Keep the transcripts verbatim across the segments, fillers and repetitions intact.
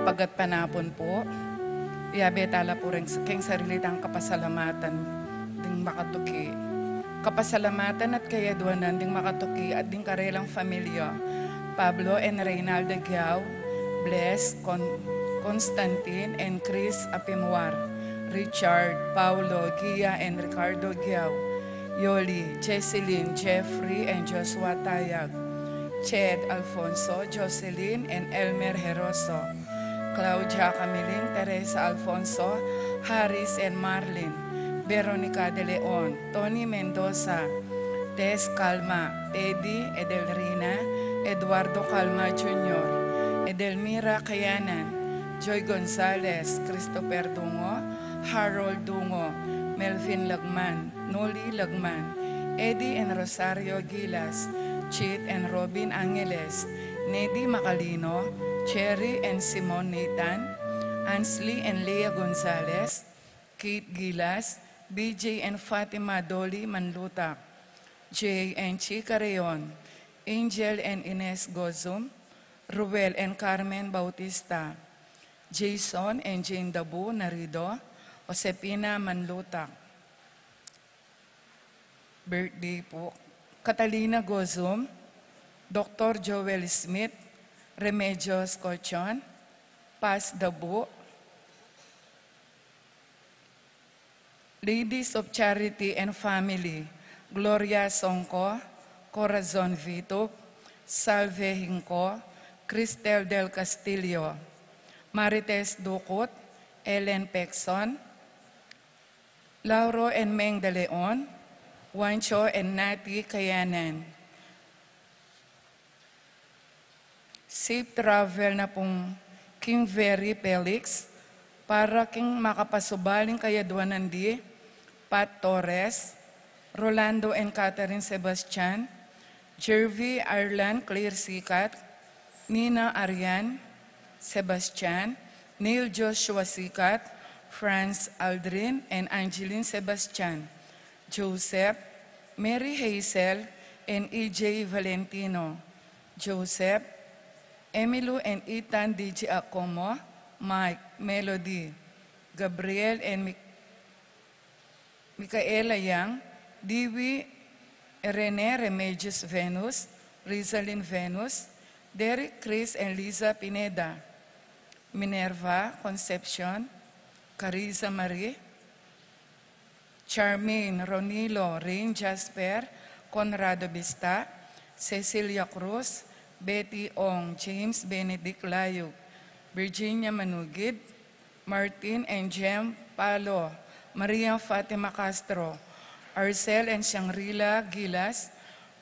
Pagkat panapun pu, yabe tala pu ring keng sarili tang kapasalamatan ding makatuki. Kapasalamatan at kayadwanan ding makatuki at ding karelang familia. Pablo and Reynalda Giao, Bless, Con-, Constantine and Chris Apimwar, Richard, Paulo, Gia and Ricardo Giao, Yoli, Jesselyn, Jeffrey and Joshua Tayag, Ched, Alfonso, Jocelyn and Elmer Heroso, Claudia Camiling, Teresa Alfonso, Harris and Marlin, Veronica de Leon, Tony Mendoza, Tess Calma, Teddy, Edelrina, Eduardo Calma Junior, Edelmira Kayanan, Joy Gonzalez, Christopher Dungo, Harold Dungo, Melvin Lagman, Noli Lagman, Eddie and Rosario Gilas, Chit and Robin Angeles, Nedy Macalino, Cherry and Simon Nathan, Ansley and Lea Gonzalez, Kate Gilas, B J and Fatima Dolly Manlutak, Jay and Chica Reon, Angel and Ines Gozum, Ruel and Carmen Bautista, Jason and Jane Dabu Narido, Josepina Manlutak. Birthday pu, Catalina Gozum, Doktor Joel Smith, Remedios Cochon, Paz Dabu, Ladies of Charity and Family, Gloria Songco, Corazon Vitug, Salve Hinco, Cristel del Castillo, Marites Ducut, Ellen Pexon, Lauro and Meng de Leon, Juancho and Nati Kayanan. Safe travel na pung King Very Felix, para king makapasubaling kayadwanan di Pat Torres, Rolando and Catherine Sebastian, Jervy Arlan Claire Sikat, Nina Arian Sebastian, Neil Joshua Sikat, Franz Aldrin and Angeline Sebastian, Joseph, Mary Hazel and E J Valentino, Joseph, Emilio and Ethan D J Acomo, Mike, Melody, Gabriel and Mi-, Micaela Yang, Diwi, Rene Remedios Venus, Rizalin Venus, Derek Chris and Liza Pineda, Minerva Concepcion, Carissa Marie, Charmaine, Ronilo, Rain Jasper, Conrado Bista, Cecilia Cruz, Betty Ong, James Benedict Layug, Virginia Manugid, Martin and Jem Palo, Maria Fatima Castro, Arcel and Shangri-La Gilas,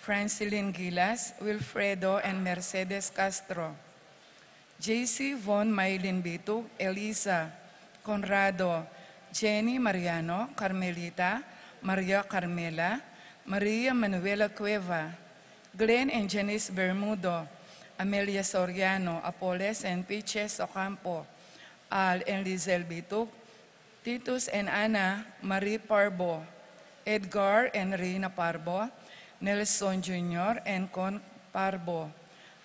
Francilin Gilas, Wilfredo and Mercedes Castro, J C Von Maylin Bitug, Elisa Conrado, Jenny Mariano, Carmelita, Maria Carmela, Maria Manuela Cueva, Glenn and Janice Bermudo, Amelia Soriano, Apoles and Piches Ocampo, Al and Lizelle Bitug, Titus and Ana Marie Parbo, Edgar and Reina Parbo, Nelson Junior and Con Parbo,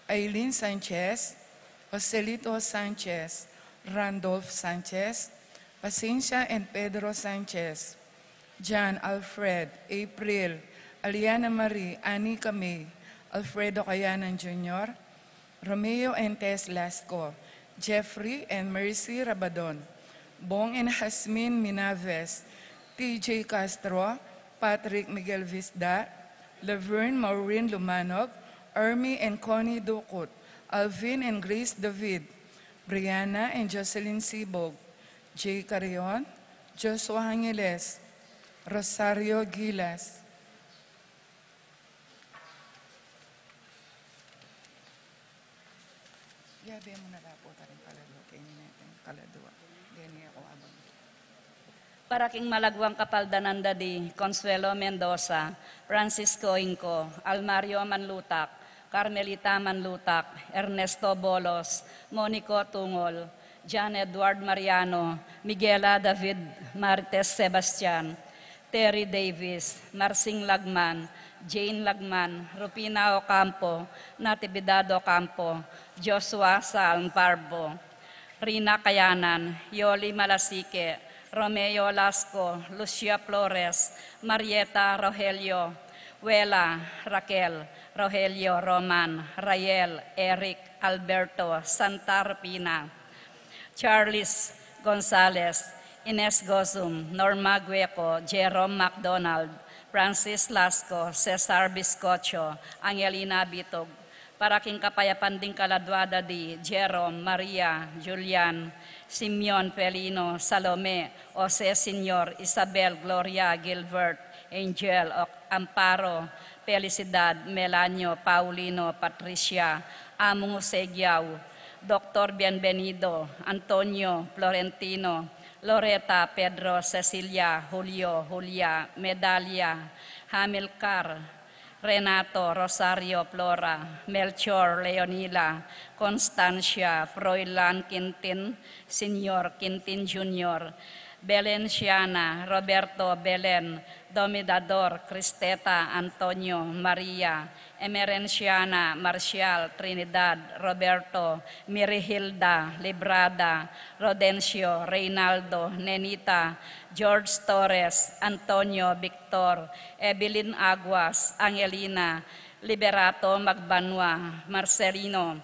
Aileen Sanchez, Joselito Sanchez, Randolph Sanchez, Paciencia and Pedro Sanchez, John Alfred, April, Aliana Marie, Anika May, Alfredo Kayanan Junior, Romeo and Tess Lasco, Jeffrey and Mercy Rabadon, Bong and Hasmin Minaves, T J Castro, Patrick Miguel Visda, Laverne Maureen Lumanog, Ermi and Connie Ducut, Alvin and Grace David, Brianna and Jocelyn Sibog, Jay Carrion, Joshua Angeles, Rosario Gilas. Yabe mu na la pu taring kaladua, keni nete, kaladua. Deni ako abang. Para king malagwang kapaldanan da di Consuelo Mendoza, Francisco Inco, Almario Manlutak, Carmelita Manlutak, Ernesto Bolos, Monico Tungol, John Edward Mariano, Miguela David Marites Sebastian, Terry Davis, Marsing Lagman, Jane Lagman, Rufina Ocampo, Natividad Ocampo, Joshua Saalm Parbo, Rina Kayanan, Yoli Malasique, Romeo Lasco, Lucia Flores, Marieta Rogelio, Wela Raquel, Rogelio Roman, Rael, Eric, Alberto, Santa Rufina, Charles Gonzalez, Ines Gozum, Norma Gueco, Jerome MacDonald, Francis Lasco, Cesar Biscocho, Angelina Bitog, para king kapayapan ding kaladua da di Jerome, Maria, Julian, Simeon, Felino, Salome, Jose, Senior, Isabel, Gloria, Gilbert, Angel, Oc-, Amparo, Felicidad, Melanio, Paulino, Patricia, Among Jose Guiao, Doktor Bienvenido, Antonio, Florentino, Loreta, Pedro, Cecilia, Julio, Julia, Medalia, Hamilcar, Renato, Rosario, Flora, Melchor, Leonila, Constancia, Froilan, Quintin, Senior, Quintin Junior, Belenciana, Roberto, Belen, Domidador, Cristeta, Antonio, Maria, Emerenciana, Marcial, Trinidad, Roberto, Mirihilda, Librada, Rodencio, Reynaldo, Nenita, George Torres, Antonio, Victor, Evelyn Aguas, Angelina, Liberato Magbanua, Marcelino,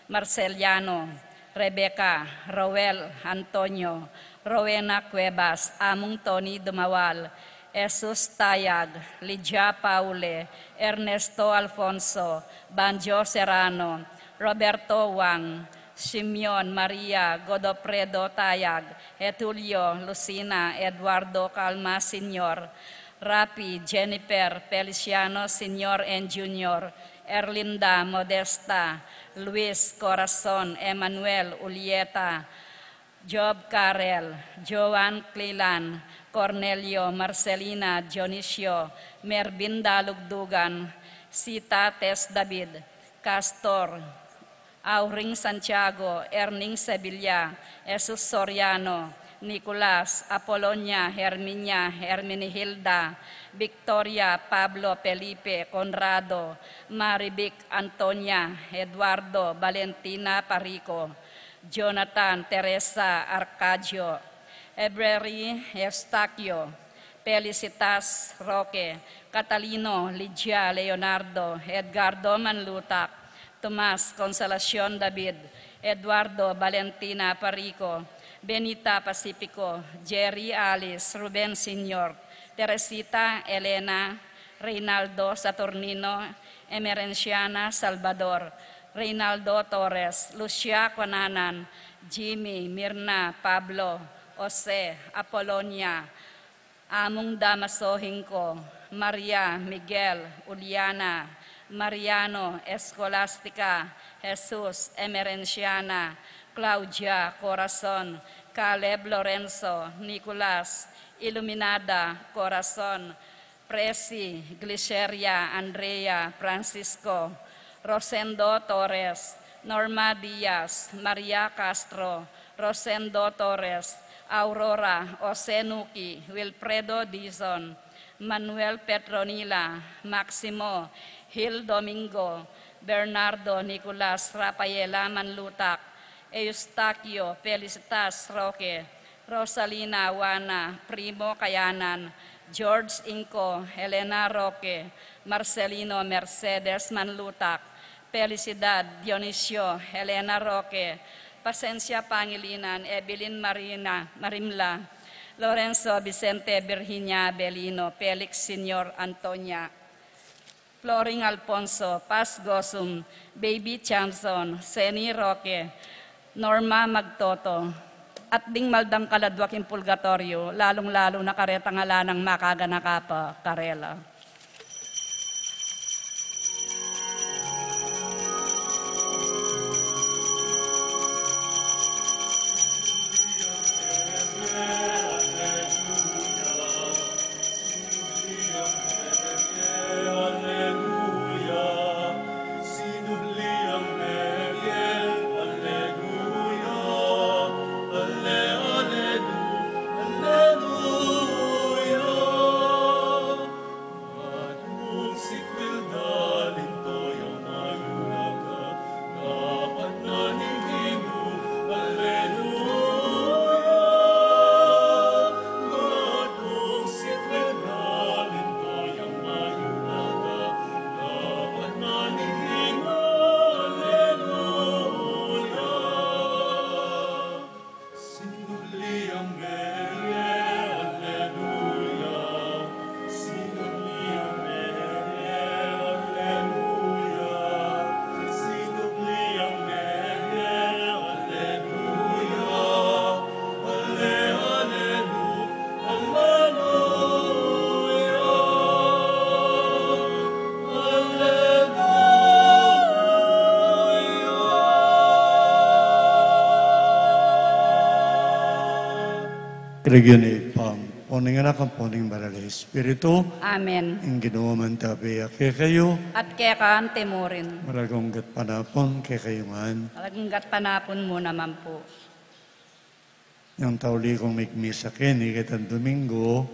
Marceliano, Rebecca, Roel, Antonio, Rowena Cuevas, Among Tony Dumawal, Jesus Tayag, Lydia Paule, Ernesto Alfonso, Banjo Serrano, Roberto Wang, Simeon, Maria, Godofredo Tayag, Getulio, Lucina, Eduardo Calma Senior, Rapi, Jennifer, Feliciano Senior and Junior, Erlinda, Modesta, Luis, Corazon, Emmanuel, Julieta, Job, Karel, Joan, Cleland, Cornelio, Marcelina, Dionisio, Mervin, Dalugdugan, Sita, Tess, David, Castor, Auring, Santiago, Erning, Sevilla, Jesus, Soriano, Nicolas, Apolonia, Herminia, Herminihilda, Victoria, Pablo, Felipe, Conrado, Marivic, Antonia, Eduardo, Valentina, Parico, Jonathan, Teresa, Arcadio, Ebreri, Eustaquio, Felicitas, Roque, Catalino, Lydia, Leonardo, Edgardo, Manlutak, Tomas, Consolacion, David, Eduardo, Valentina, Parico, Benita, Pacifico, Jerry, Alice, Ruben, Senior, Teresita, Elena, Reynaldo, Saturnino, Emerenciana, Salvador, Reynaldo Torres, Lucia, Conanan, Jimmy, Mirna, Pablo, Jose, Apolonia, Among Damaso, Hinco, Maria, Miguel, Uliana, Mariano, Escolastica, Jesus, Emerenciana, Claudia, Corazon, Caleb, Lorenzo, Nicolas, Iluminada, Corazon, Presi, Gliceria, Andrea, Francisco, Rosendo Torres, Norma Diaz, Maria Castro, Rosendo Torres, Aurora, Jose Nuki, Wilfredo Dizon, Manuel, Petronila, Maximo, Gil, Domingo, Bernardo, Nicolas, Rafaela, Manlutak, Eustaquio, Felicitas, Roque, Rosalina, Juana, Primo, Kayanan, George, Inco, Elena, Roque, Marcelino, Mercedes, Manlutak, Felicidad, Dionisio, Elena, Roque, Pasencia, Pangilinan, Evelyn, Marina, Marimla, Lorenzo, Vicente, Virginia, Belino, Felix, Senior, Antonia, Floring, Alfonso, Paz Gosum, Baby Chamson, Seni, Roque, Norma, Magtoto, at ding maldang kaladua king purgatoryo, lalung-lalu na karetang ala nang makaganaka pa karela. Lagyu na ning Ibpa, ampo ning Anak, ampo ning Banal a Espiritu. Amen. Ing Ginu mantabe ya kekayu. At keka antimurin. Malagang gatpanapun kekayu ngan. Malagang gatpanapun mu naman po. Yang tauli kung migmisa keni ketang Domingo,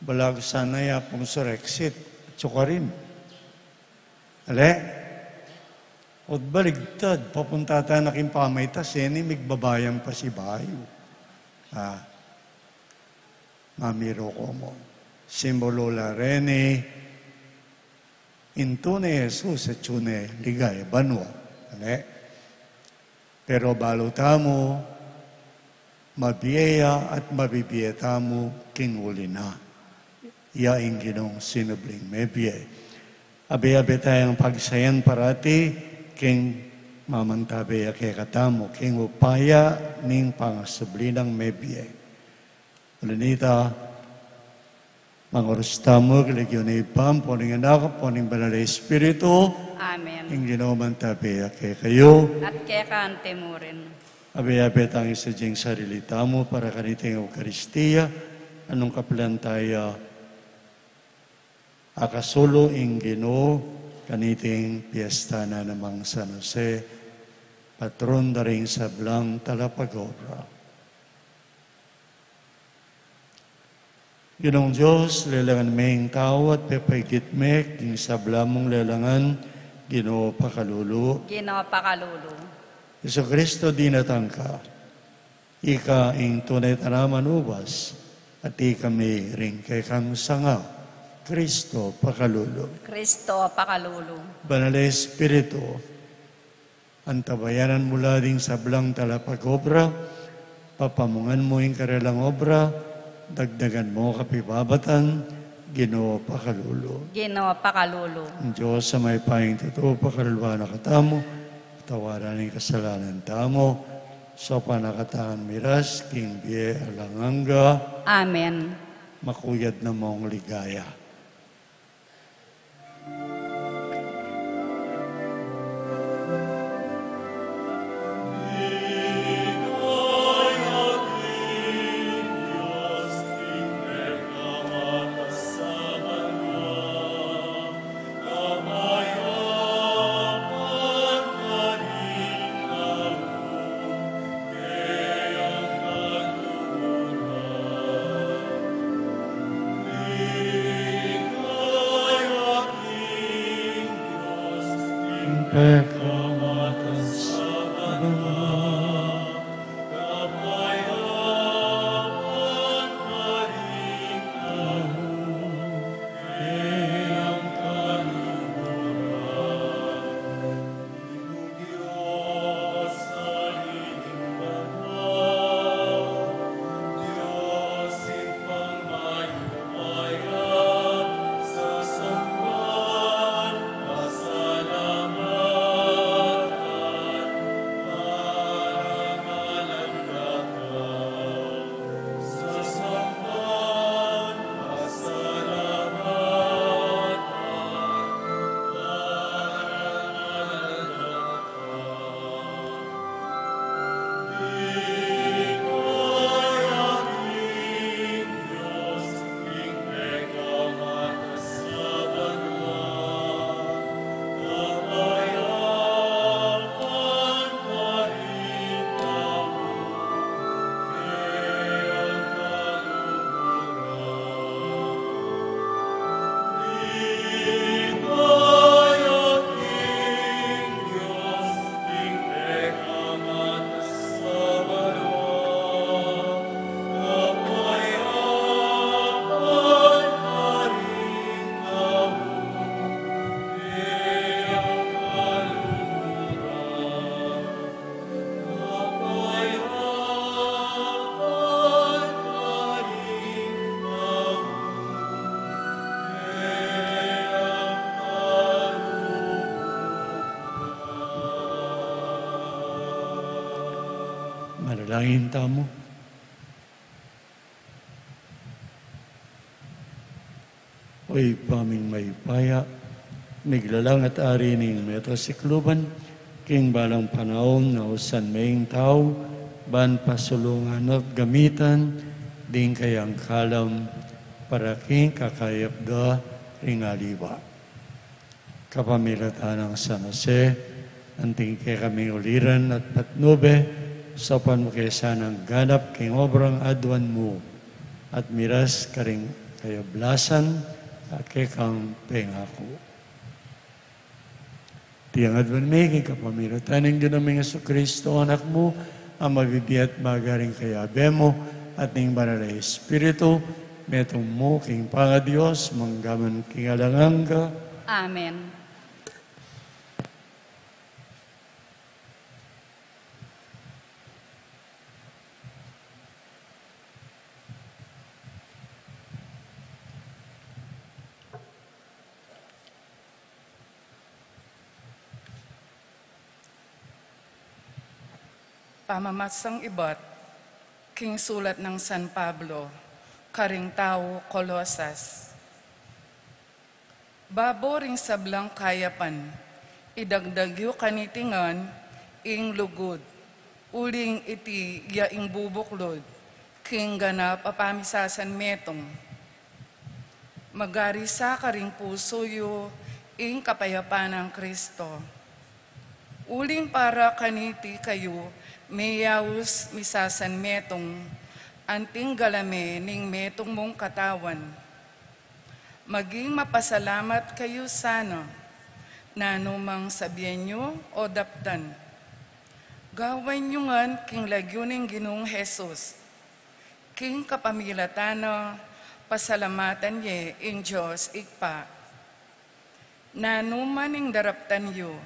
balaku sana ya pung surexit, atsu karin. Ale? Ot baligtad, papunta tana king pamaitas, e ne migbabayang pasibayu. Ah, mamiru ko mu. Simbulu la reni, ing tune Jesus atsu ne ligaya banua. Ale? Pero balu tamu, mabie ya at mabibie tamu king uli na. Ya ing Ginung sinubling mebie. Abe-abe tayang pagsayan parati king mamantabe ya kekatamu, king upaya ning pangasubli nang mebie. Uli na nita, mangurus tamu, king lagyu ning Ibpa, ampo ning Anak, ampo ning Banal a Espiritu. Amen. Ing Ginu mantabe ya kekayu. At keka antimurin. Abe-abe tang isadyang sarili tamu para kaniting Eukaristia, a nung kapilan taya akasulu ing Ginu kaniting piesta na namang San Jose, patrun da ring sablang talapagobra. Ginung Dios, lelangan me ing tau at pepaigit me king sabla mung lelangan, Ginu pakalulu. Ginu pakalulu. Jesucristo, dinatang ka. Ika ing tune tanaman ubas, at ikami ring kekang sanga. Cristo pakalulu. Cristo pakalulu. Banal a Espiritu, antabayanan mu la ding sablang talapagobra, papamungan mu ing karelang obra, dagdagan mu kapibabatan, Ginu pakalulu. Ginu pakalulu. Ing Dios a mayupayang tutu pakaluluan na katamu, patawaran ing kasalanan tamu, saupan na katamu king bie alang angga. Amen. Makuyad na mung ligaya. Manalangin tamu. O Ibpa ming mayupaya, miglalang at ari ning meto sikluban, king balang panaun nausan me ing tau, ban pasulungan at gamitan, ding kayang kalam para king kakayap da ring aliwa. Kapamilatan nang San Jose, anting kekami uliran at patnube, saupan mu ke sanang ganap king obrang aduan mu, at miras karing kayablasan a kekang pengaku. Iti ngan aduan mi king kapamilatan ning Ginu ming Jesucristo, Anak mu, a mabibie at magaring kayabe mu, at ning Banal a Espiritu, metung mu king pangaDios, mangga man king alang angga. Amen. Pamamasang ibat king sulat nang San Pablo karing tau Colosas. Babo ring sablang kayapan, idagdag yu kaniti ngan ing lugud, uling iti ya ing bubuklud king ganap a pamisasanmetung. Magari sa karing pusu yu ing kapayapan nang Kristo. Uling para kaniti kayu meyaus misasanmetung, anting galame ning metung mung katawan. Maging mapasalamat kayu sana, nanu mang sabian yu o daptan. Gawan yu ngan king lagyu ning Ginung Jesus. King kapamilatan na, pasalamatan ye ing Dios Ibpa. Nanu man ing daraptan yu,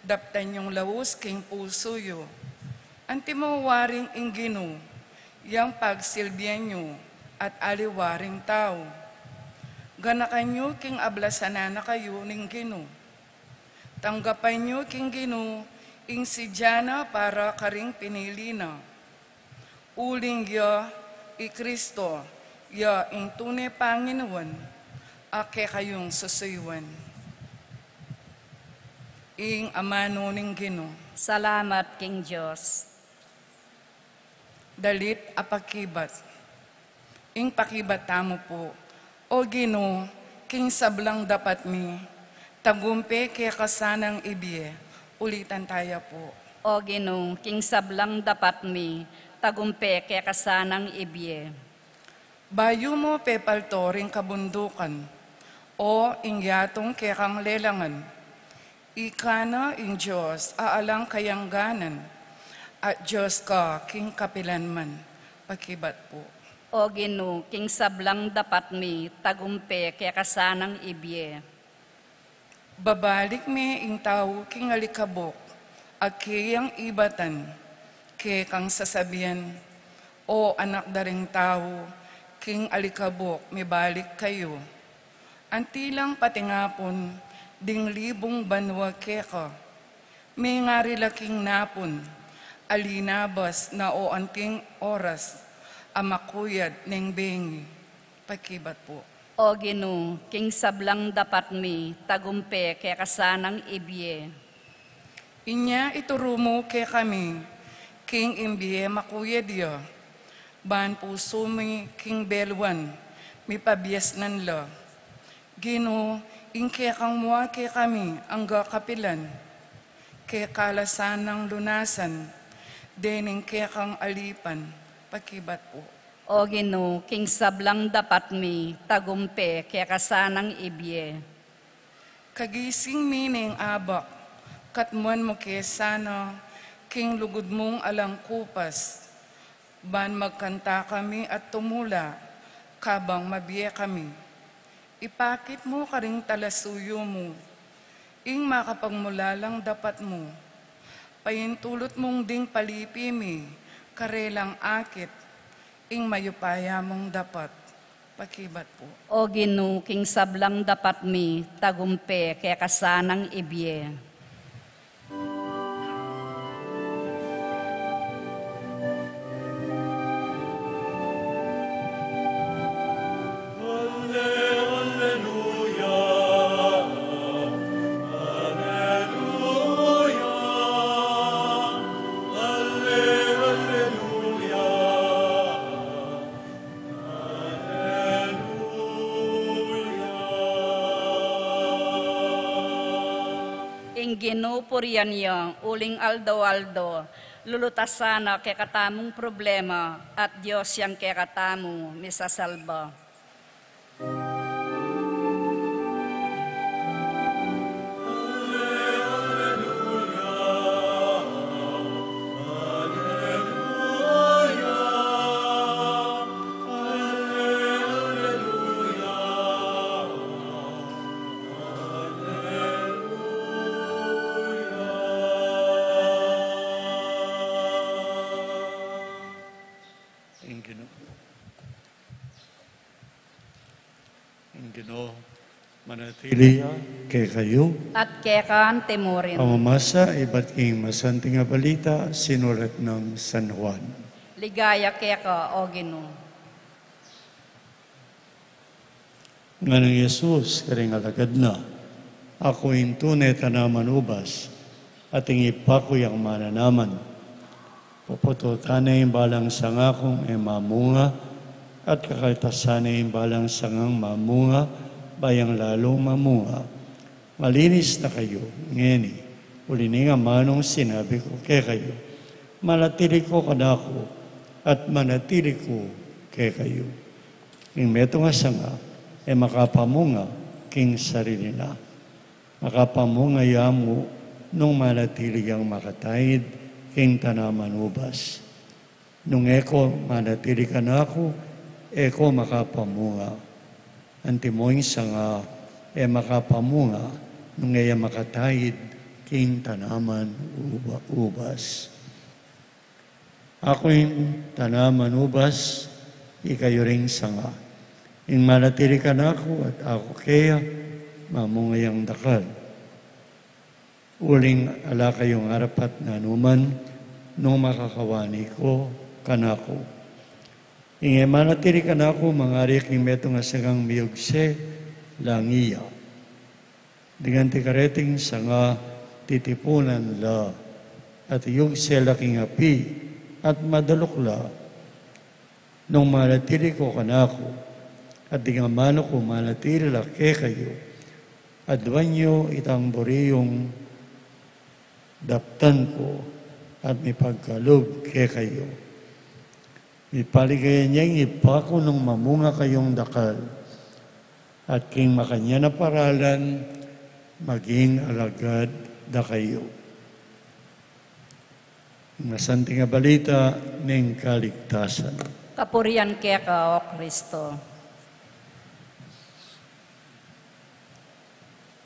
daptan yung laus king pusu yu. Antimo waring ing Ginu, yang pagsilbian yu, at aliwa ring tau. Ganakan yu king ablasan na kayu ning Ginu. Tanggapan yu king Ginu ing sidya na para karing pinili na. Uling ya i Kristo, ya ing tune Panginoon, a kekayung susuyuan. Ing amanu ning Ginu. Salamat king Dios. Dalit a pakibat. Ing pakibat tamu pu, O Ginu, king sablang dapat mi, tagumpe keka sanang ibie. Ulitan taya pu. O Ginu, king sablang dapat mi, tagumpe keka sanang ibie. Bayu mu pepalto ring kabundukan, o ing yatung kekang lelangan. Ika na ing Dios a alang kayangganan, at Dios ka king kapilan man. Pakibat pu. O Ginu, king sablang dapat mi, tagumpe keka sanang ibie. Babalik me ing tau king alikabuk, a keyang ibatan, kekang sasabian, O anak da ring tau, king alikabuk mibalik kayu. Anti lang patingapun ding libung banua keka. Mengari la king napun, alinabas na o anting oras, a makuyad neng bengi. Pakibat pu. O Ginu, king sablang dapat mi, tagumpe keka sanang ibie. Inya ituru mu kekami king ing bie makuyad ya, ban pusu mi king beluan, mipabiasnan la. Ginu, ing kekang mua kekami angga kapilan, keka la sanang lunasan dening kekang alipan. Pakibat pu. O Ginu, king sablang dapat mi, tagumpe keka sanang ibie. Kagising mi ning abak, katmuan mu ke sana king lugud mung alang kupas, ban magkanta kami at tumula, kabang mabie kami. Ipakit mu karing talasuyu mu ing makapagmulalang dapat mu. Paintulut mung ding palipi mi karelang akit ing mayupaya mung dapat. Pakibat pu. O Ginu, king sablang dapat mi, tagumpe keka sanang ibie. Ginu purian ya uling aldo-aldo, lulutasan na kekatamung problema, at Dios yang kekatamu misasalba. Ing Ginu. Ing Ginu manatili ya kekayu. At keka mu rin. Pamamasa ibat king Masanting a Balita sinulat nang San Juan. Ligaya keka, o Ginu. Nganang Jesus karing alagad na, "Aku ing tune tanaman ubas, at ing Ibpa ku yang mananaman. Pupututan ne ing balang sanga kung e mamunga, at kakaltasan ne ing balang sangang mamunga, ba yang lalung mamunga. Malinis na kayu ngeni, uli ning amanung sinabi ku kekayu. Manatili ko kanaku, at manatili ku kekayu. Ing metung a sanga e makapamunga king sarili na. Makapamunga ya mu nung manatili yang makataid king tanaman ubas. Nung e ko manatili kanaku, e ko makapamunga. Antimo ing sanga e makapamunga nung e ya makataid king tanaman uba-, ubas. Aku ing tanaman ubas, ikayu ring sanga. Ing manatili kanaku at aku keya, mamunga yang dakal. Uling ala kayung arapat nanuman nung makakawani ko kanaku. Ing e manatili kanaku, mangari king metung a sangang miyugse, langi ya. Ding anti kareting sanga titipunan la, at iyugse la king api, at madaluk la. Nung manatili ko kanaku, at ding amanu ku manatili la kekayu, aduan yu itang buri yung daptan ku, at mipagkalub kekayu. Mipaligayan ya ing Ibpa ku nung mamunga kayung dakal, at king makanyan a paralan maging alagad da kayu." Masanting a Balita ning kaligtasan. Kapurian keka, o Kristo.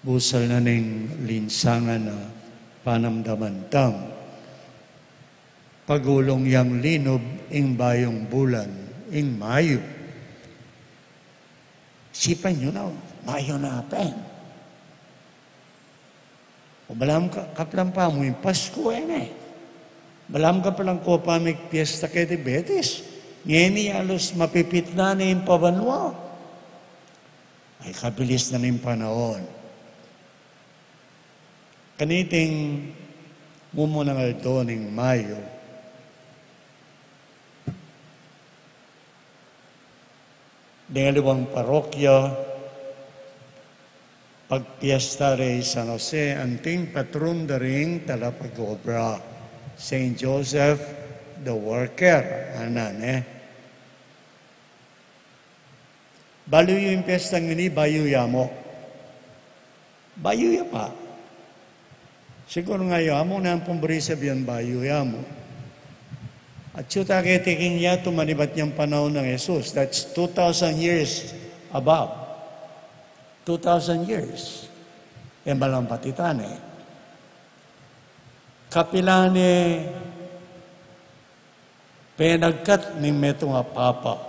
Busal na ning linsangan a panamdaman tang pagulung yang linub ing bayung bulan, ing Mayo. Sipan yu na, Mayo na pin. O balamu ka, kaplan pa mu ing Pasku, e ne. Balamu kaplan ko pa migpiesta keti Betis. Ngeni halos mapipit na ne ing pabanua. Ay, kabilis na ning panaun. Kaniting mumunang aldo ning Mayo, deng aliwang parokya, pagpiesta re i San Jose, anting patrun da ring talapag-obra, Saint Joseph the Worker, ngana ne. Balu yu ing piestang ini, bayu ya mu. Bayu ya pa. Siguru nga yu, amu nang pumbrisa biyan bayu ya mu. At yu ta keti king yatu manibat yang panaun nang Jesus, that's two thousand years above. Two thousand years. E malampat ita ne. Kapilan ne penagkat ning metung a papa.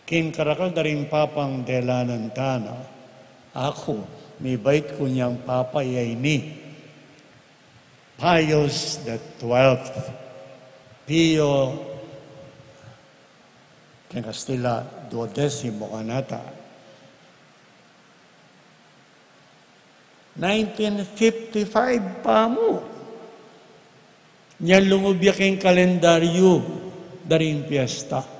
King karakal da ring papang delanan ta na, aku, mibait ku nyang papa ya ini, Pius the twelfth, Pio, king Kastila, duodesimo kanata. Nineteen fifty-five pa mu. Nyang lungub ya king kalendaryu da ring piesta.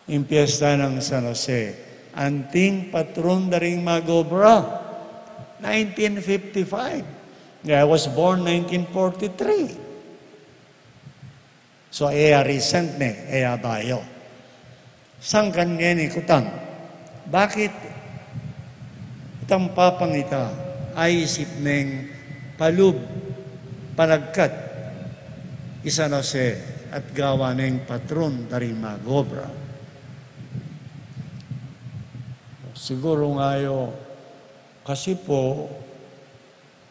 Ing piesta nang San Jose, anting patrun da ring mag-obra. Nineteen fifty-five. I was born nineteen forty-three. So, e ya recent ne, e ya bayu. Sangkan ngeni kutang, bakit itang papang ita aisip neng palub, palagkat i San Jose at gawa neng patron da ring mag-obra? Siguru ngayo, kasi pu,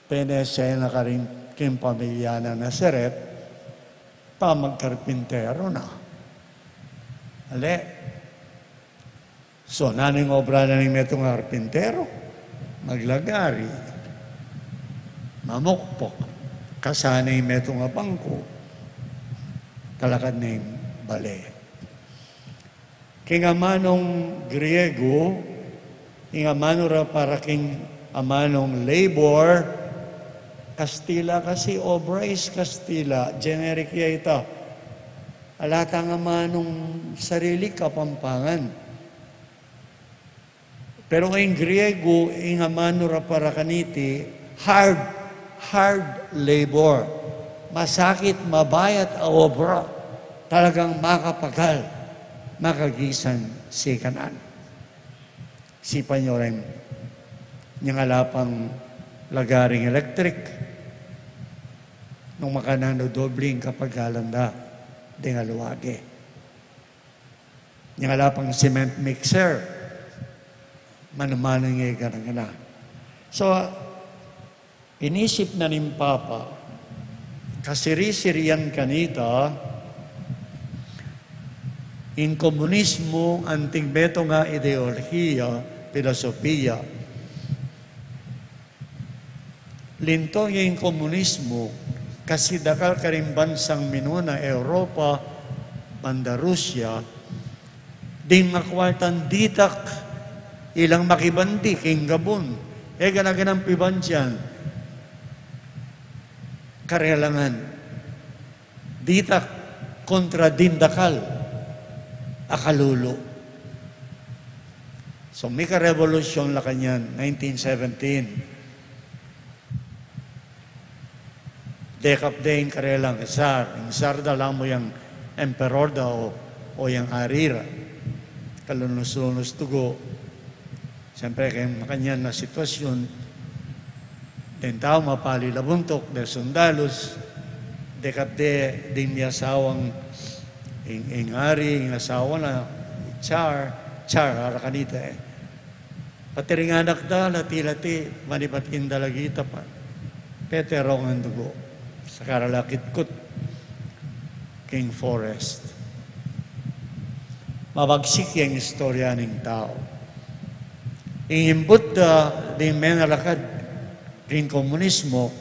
penese na karin king pamilya nang Nazaret, pa magkarpintero na. Ale. So, nanu ing obra na ning metung a karpintero? Maglagari, mamukpok, kasanay metung a bangku, talakad ning bale. King amanung Griego, ing amanu ra para king amanung labor, Kastila kasi, obra is Kastila, generic ya ita. Ala tang amanung sarili Kapampangan. Pero ing Griego, ing amanu ra para kaniti, hard, hard labor. Masakit, mabayat a obra. Talagang makapagal, makagisan sikanan. Isipan yu rin, inyang ala pang lagaring electric, nung makananu doble ing kapagalan da deng aluage. Inyang ala pang cement mixer, manu-manu ing e gana-gana. So, inisip na ning Papa, kasiri-sirian kanita, ing komunismu anting metung a ideolohiya, pilosopiya. Linto ya ing komunismu, kasi dakal karing bansang minuna Europa, banda Rusya, ding makwaltang ditak, ilang makibandi king gabun, e gana-ganang pibandian, karelangan. Ditak kontra ding dakal a kalulu. So, mika revolusyon la kanyan, nineteen seventeen. Dekap de ing karelang Tsar, ing Tsar da, ala mu yang emperor da o, o yang ari ra. Kalunus-lunus dugu. Siyempre, keng makanyan a sitwasyun, deng tau mapali la buntuk, deng sundalus, dekap de ding miasawang ing, ing ari, ing asawa na, Tsar, Tsar, ara kanita e. Pati ring anak da, lati-lati, manibat king dalagita pa. Peterong ang dugu. Saka ra la kitkut king forest. Mabagsik yang istorya ning tau. Ing imbut da ding menalakad king komunismu,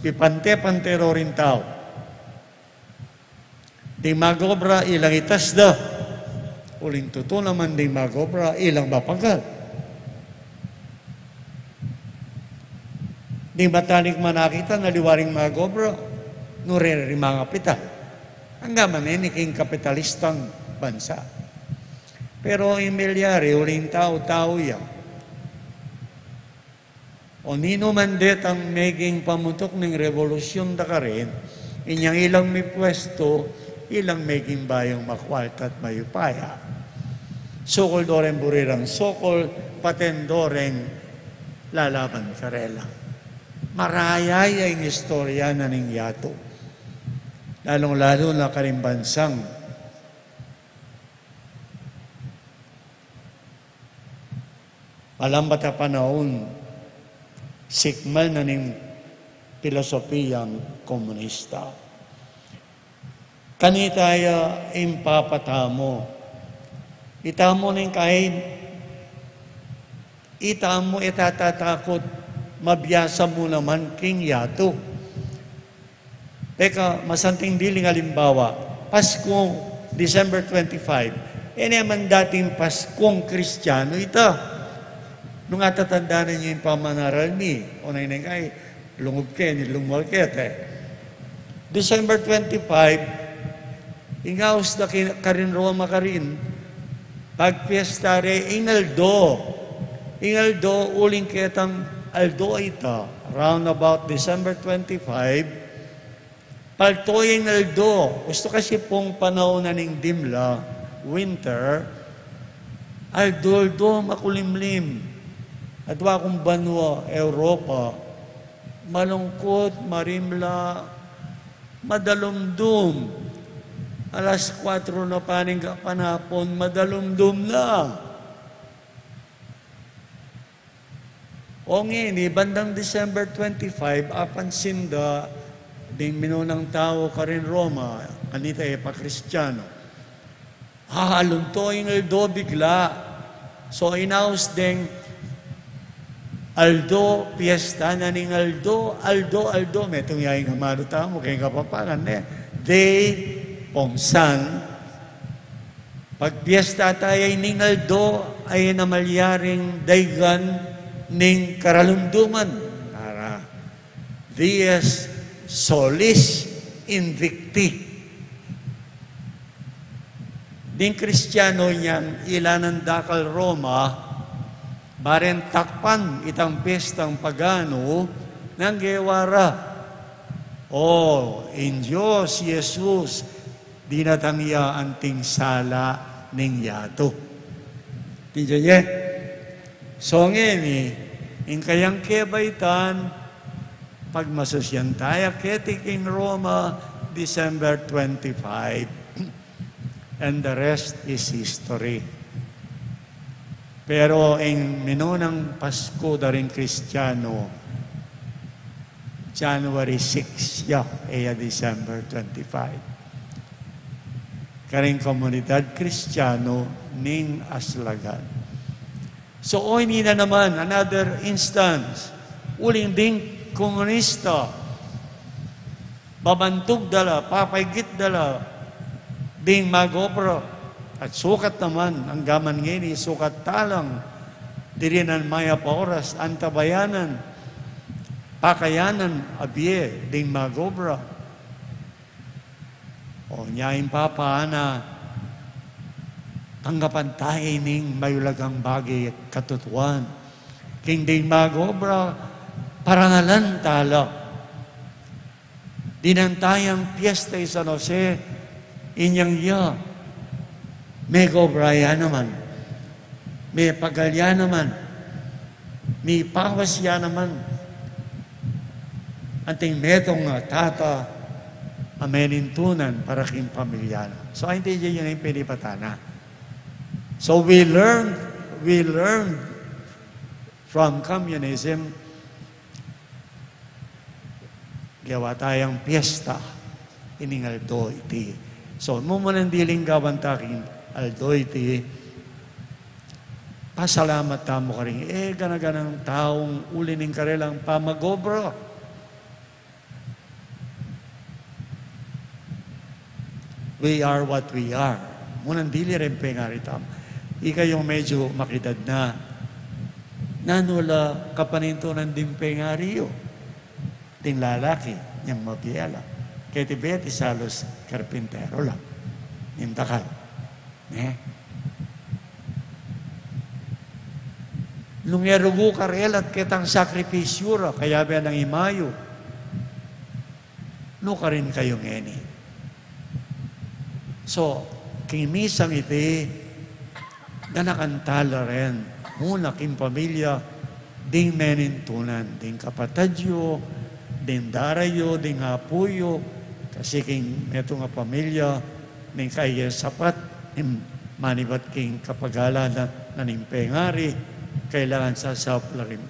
pipante-pante ro ring tau. Ding mag-obra, ilang itas da. Uling tutu naman ding mag-obra, ilang mapagal. Ding matanik manakit, aliwa ring mag-obra, nure ring mangapital. Angga man ini king kapitalistang bansa. Pero ing milyari, uling tau-tau ya. O ninu man detang meging pamutuk ning revolusyun da karin, inyang ilang mipwestu, ilang meging bayung makwalta at mayupaya. Sukul do reng buri rang sukul, paten do reng lalaban karela. Maraya ya ing istorya na ning yatu. Lalung-lalu na karing bansang malambat a panaun, sikmal na ning pilosopiyang komunista. Kanita ya ing Papa tamu. Itamu ning kain, itamu e tatatakut, mabiasa mu naman king yatu. Teka, masanting diling alimbawa, Paskung December twenty-five, e ne man dating Paskung Kristiyanu ita. Nung atatandanan yu ing pamanaral mi, o naineng ay, lungub ke, ni lumual ke, te. December twenty-five, ing aus da ki-, karin Roma karin, pagpiesta re, ing aldo, ing aldo, uling ketang aldo ita, round about December twenty-five, palto ing aldo. Ustu kasi pung panaun na ning dimla, winter, aldo-aldo makulimlim. At wa kung banwa, Europa, malungkut, marimla, madalumdum. Alas kwatro na pa ning panapun, madalumdum na. O ngeni, bandang December twenty-five, apansin da ding minunang tau karin Roma, kanita e pa Kristiano. Alunto ing aldo bigla. So, inaus deng aldo, piesta na ning aldo, aldo, aldo. Metung ya ing amanu tamu, keng Kapampangan, e. Day, pungsan, pagpiesta taya ining aldo, ay na malyaring daygan ning karalumduman. Para Dies Solis Invicti. Ding Kristiano inyang ilanan dakal Roma, bareng takpan itang piestang paganu, nang gewa ra, o, ing Dios Jesus, dinatang ya anting sala ning yatu. Tindian ye? So ngeni, ing kayang kebaitan, pagmasusian taya keti king Roma, December twenty-five. And the rest is history. Pero ing minunang Pasku da ring Kristiano, January six ya, e ya December twenty-five. Karing komunidad Kristiano ning Aslagan. So, o, ini na naman, another instance. Uling ding komunista, babantug da la, papaigit da la ding mag-obra. At sukat naman, anggaman ngeni, sukat talang, dirinan mayap a oras, antabayanan, pakayanan, abie, ding mag-obra. O, nya ing Papa, ana, tanggapan taya ining mayulagang bage at katutuan. King ding mag-obra, parangalan tala. Dinan tayang piesta i San Jose, inyang ya, megobra ya naman, mepagal ya naman, mipawas ya naman, anting metung a tata a menintunan para king pamilya na. So, atin ya ing penipatana. So, we learned, we learned from communism, gewa tayang piesta ining aldo iti. So, mumunang diling gawan ta king aldo iti, pasalamat tamu karing e gana-ganang taung uli ning karelang pamag-obra. We are what we are. Munang dili reng pengari tamu. Ikayung medyo makidad na, nanu la kapanintunan ding pengari yu? Ding lalaki, inyang mabie la. Keti Betty, salus karpintero la. Ning dakal. Ne? Nung e rugu karela at ketang sakripisyu ra, kayabe nang imayu. Nukarin kayu ngeni. So, king misang iti, ganakan tala ren, muna king pamilya, ding menintunan, ding kapatad yu, ding dara yu, ding apu yu, kasi king metung a pamilya, ning kaya sapat, ning manibat king kapagalan na, na ning pengari, kailangan sasaup la rin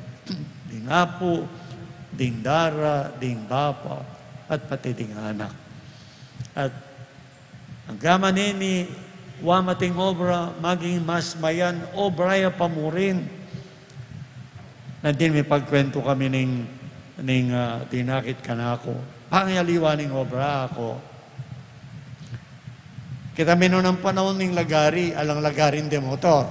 ding apu, ding dara, ding bapa, at pati ding anak. At anggaman ini, wa mating obra, maging mas mayan obra ya pa murin. Nandin mipagkwentu kami ning, ning, ah, dinakit kanaku. Pangyaliwa ning obra aku. Kita minunang panaun ning lagari, alang lagarin de motor.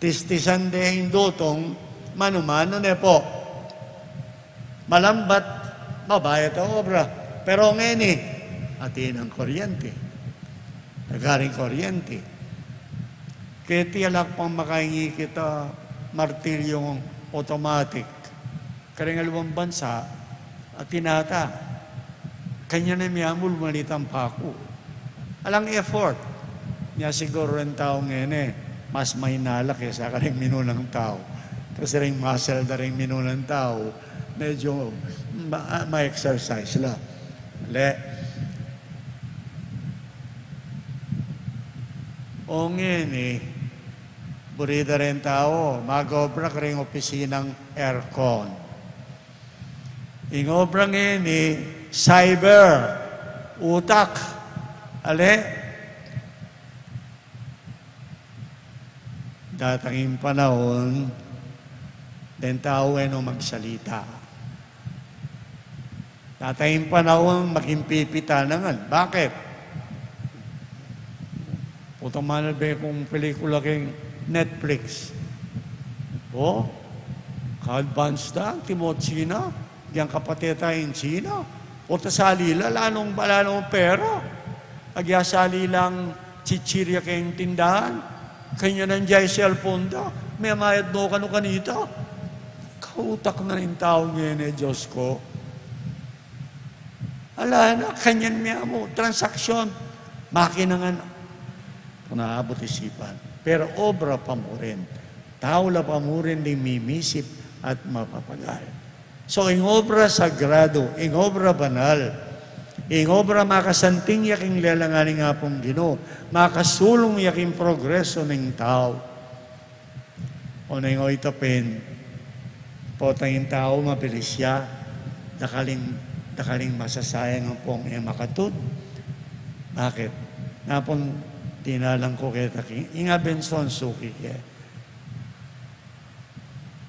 Tistisan de ing dutung, manu-manu ne pu. Malambat, mabayat a obra. Pero ngeni, atin nang kuryente. Lagaring kuryente. Keti ala ku pang makaingi kita martilyung automatic. Kareng aliwang bansa, atin ata. Kanyan na miyamul, malitan pa ku. Alang effort. Nya siguru reng tau ngeni, mas mahinala kesa kareng minunang tau. Kasi reng muscle da reng minunang tau, medyo ma-, ma-exercise la. Le. O ngeni, buri da reng tau, mag-obra kareng opisinang aircon. Ing obra ngeni, cyber, utak. Ale? Datang ing panaun, deng tau e no magsalita. Datang ing panaun, maging pipita na ngan. Bakit? Putang manalbe kung pelikula keng Netflix. O, ka-advance da, timo China, yang kapatid ta ing China. Puta sali la, lanong, lanong pera. Agya sali lang chichirya keng tindahan. Kanyan nang jay cellphone da, memayad no kanu kanita. Kautak na ning tau ngeni, Diyos ko. Ala na, kanyan miyamu, transaksyon. Makina ngan. Kung aabut isipan. Pero obra pa mu rin. Tau la pa mu rin ding mimisip at mapapagal. So, ing obra sagrado, ing obra banal, ing obra makasanting ya king lelangan ning Apung Ginu, makasulung ya king progreso ning tau. O neng oy tapin, potang ing tau mabilis ya, dakaling, dakaling masasayang ampong e makatud. Bakit? Napun dinalan ku keta king, ing Abenson suki ke.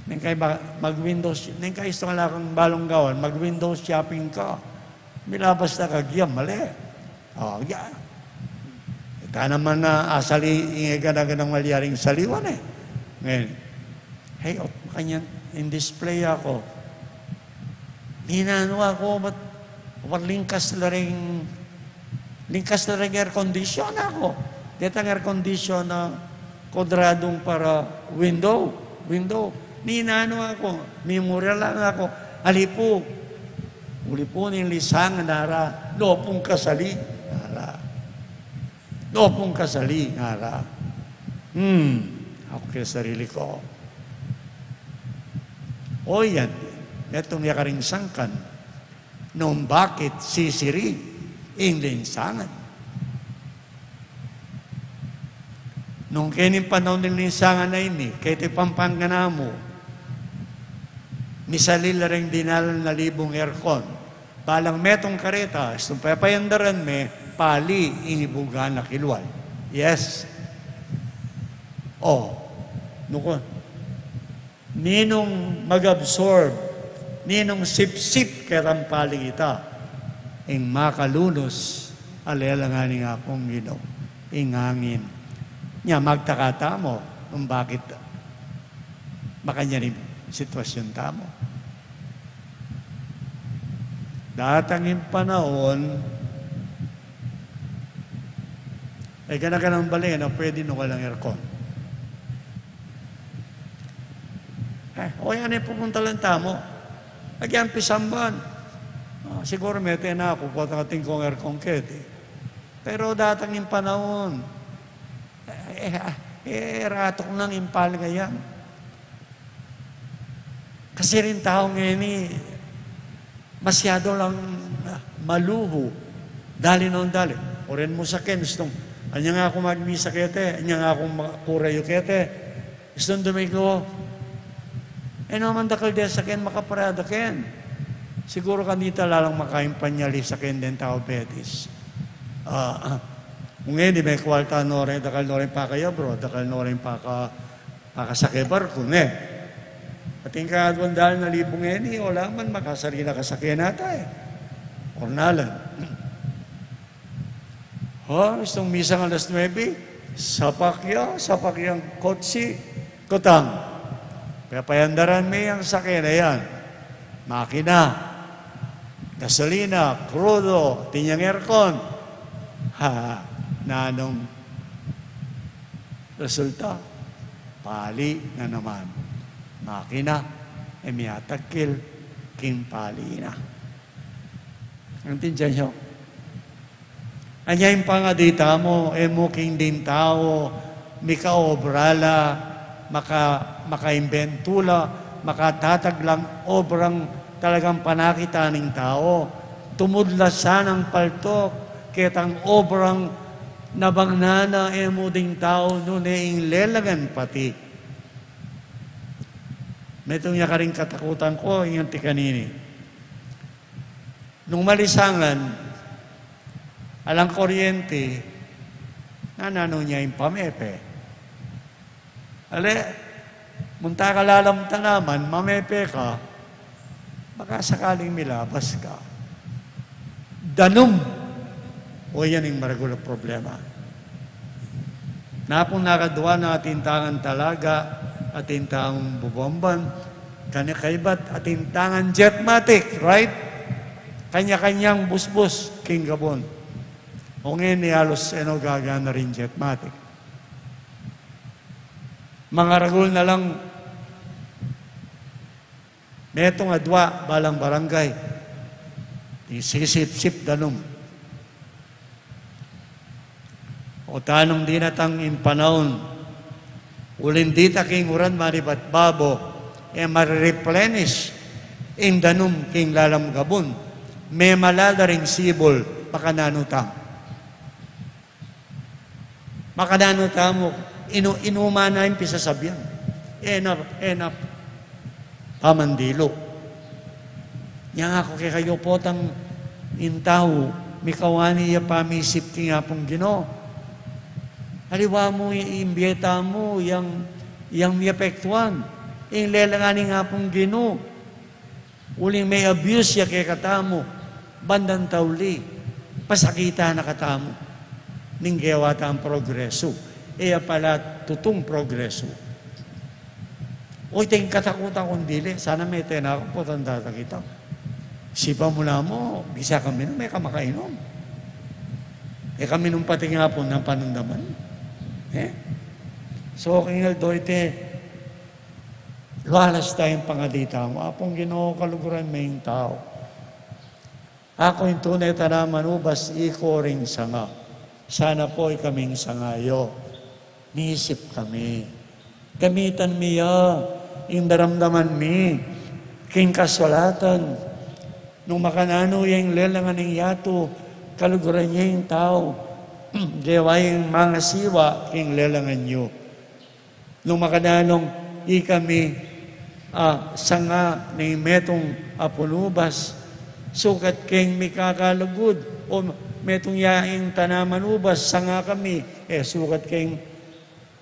Neng kay ba-, mag-window, neng kay istung ala kang balung gawan, mag-window shopping ka. Milabas na ka giyam, mali. O, ya. Ita naman na asali, ing gana-ganang malyaring saliwan e. Ngayon, hey, o, makanyan, in-display aku. Ninanu aku, ba't, ba't lingkas la ring, lingkas la ring air condition aku. Detang air condition na kwadradung para window, window. Ninanu aku, memorial lang aku. Ali pu. Uli pu ning lisangan, ngara, lopung kasali, ngara. Lopung kasali, ngara. Hmm, aku keng sarili ku. O yan, metung ya karing sangkan. Nung bakit sisiri ing linsangan. Nung kening panaun ning linsangan a ini, keti Pampanga namu, misali la reng dinalan a libung aircon. Balang metung kareta, istung pepayandaran me, pali ing ibuga na kilwal. Yes. O, nuku, ninung mag-absorb, ninung sipsip ketang pali ita, ing makalunus a lelangan ning Apung Ginu, ing angin. Nya magtaka tamu nung bakit makanyan ing sitwasyun tamu. Datang ing panaun, e, gana-ganang bale na pwede nung walang aircon. E, o yan e, pupuntalan tamu. Agyan pisamban. A, siguru mete na aku, potang atin kung aircon keti. Pero datang ing panaun, e, e, e, ratuk nang impal ngayan. Kasi ring tau ngeni, masyadu lang, a, maluhu. Dali nung dali. Oren mu saken, istung, anya nga aku magmisa keti, anya nga aku makura yu keti. Istung Domingo, e naman dakal de saken makaparada ken. Siguru kanita la lang makaipanyali saken deng tau Betis. A, a, kung e, di me kwalta no rin, dakal no rin paka-abroad, dakal no rin paka-, pakasake barku, ne? Atin ka aduang dal na libung ngeni, ala man, makasari na kasake nata e. Ornalan. O, istung misang alas nuebe, sapak ya, sapak yang kotse, kutang. Pepayandaran me yang sake na yan. Makina, gasolina, krudo, atin yang aircon. Ha, nanung resulta? Pali na naman. makina, e miatagkil king pali na. Aintindian yu? Anya ing pangadi tamu, e mu king ding tau, mika obra la, maka-, makaimbentu la, makatatag lang obrang talagang panakit ning tau. Tumud la sanang paltuk ketang obrang nabang na na, e mu ding tau, nune ing lelangan pati. Metung ya karing katakutan ku, ing anti kanini. Nung malisangan, alang kuryente, nananu ne ing pamepe? Ale, munta ka lalam tanaman, mamepe ka, baka sakaling milabas ka. Danum. O, yan ing maragul a problema. Napung nakadwa na atin tangan talaga, atin tangan bubomban, kanya kaibat, atin tangan jetmatic, right? Kanya-kanyang busbus king gabun. O ngeni, alus e no gagana ring jetmatic. Mangaragul na lang metung a dwa balang barangay, isisipsip danum. O tanung, dinatang ing panaun, uling ditak ing uran manibat babo, e mare-replenish ing danum king lalam gabun, memala la ring sibul, makananu tamu? Makananu tamu? Inu-, inuma na ing pisasabian. Enough, enough. Pamandilu. Nya nga ku kekayu, potang ing tau, mikawani ya pamisip king Apung Ginu. Aliwa mu, i-, ing bie tamu, yang, yang miapektuan. Ing lelangan ning Apung Ginu. Uling me-abuse ya kekatamu, bandang tauli, pasakitan na katamu ning gewa tang progresu, e ya pala tutung progresu. O, iti ing katakutan kung dili, sana mete na ku, potang data kita. Sipa mu namu, bisa kami nu, me ka makainum. E kami nung pati nga pu nang panandaman. E? So, king aldo iti, lualas taya ing pangadi tamu, Apung Ginu, kaluguran me ing tau. Aku ing tune tanaman ubas, ikayu ring sanga. Sana pu ikaming sanga yu. Misip kami. Gamitan mi ya ing daramdaman mi king kasulatan. Nung makananu ya ing lelangan ning yatu, kaluguran ya ing tau. Gewa yang mangasiwa king lelangan yu. Nung makananu nung ikami, a, sanga ning metung a punubas, sukat king mikakalugud, o metung ya ing tanaman ubas, sanga kami, e sukat king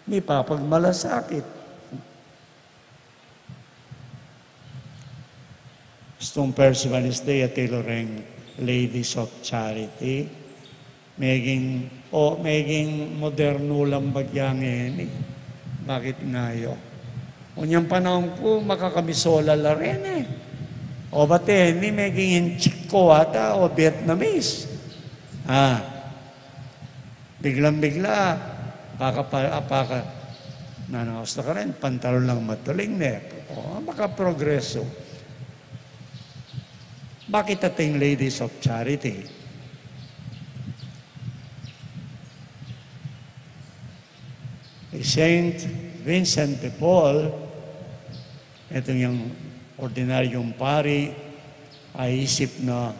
mipapagmalasakit. Stung First Wednesday, atilu ring Ladies of Charity. Meging, o, meging modernu lang bagya ngeni. Bakit nga yu? O, nyang panaun ku, makakamisola la rin e. O, bate, ini meging Inchik ku ata, o Vietnamese. A. Biglang-bigla, paka-, paka-, nanangaus na ka rin, pantalon lang matuling ne. O, makaprogreso. Bakit ating Ladies of Charity? I Saint Vincent de Paul, itong yang ordinaryong pari, aisip na,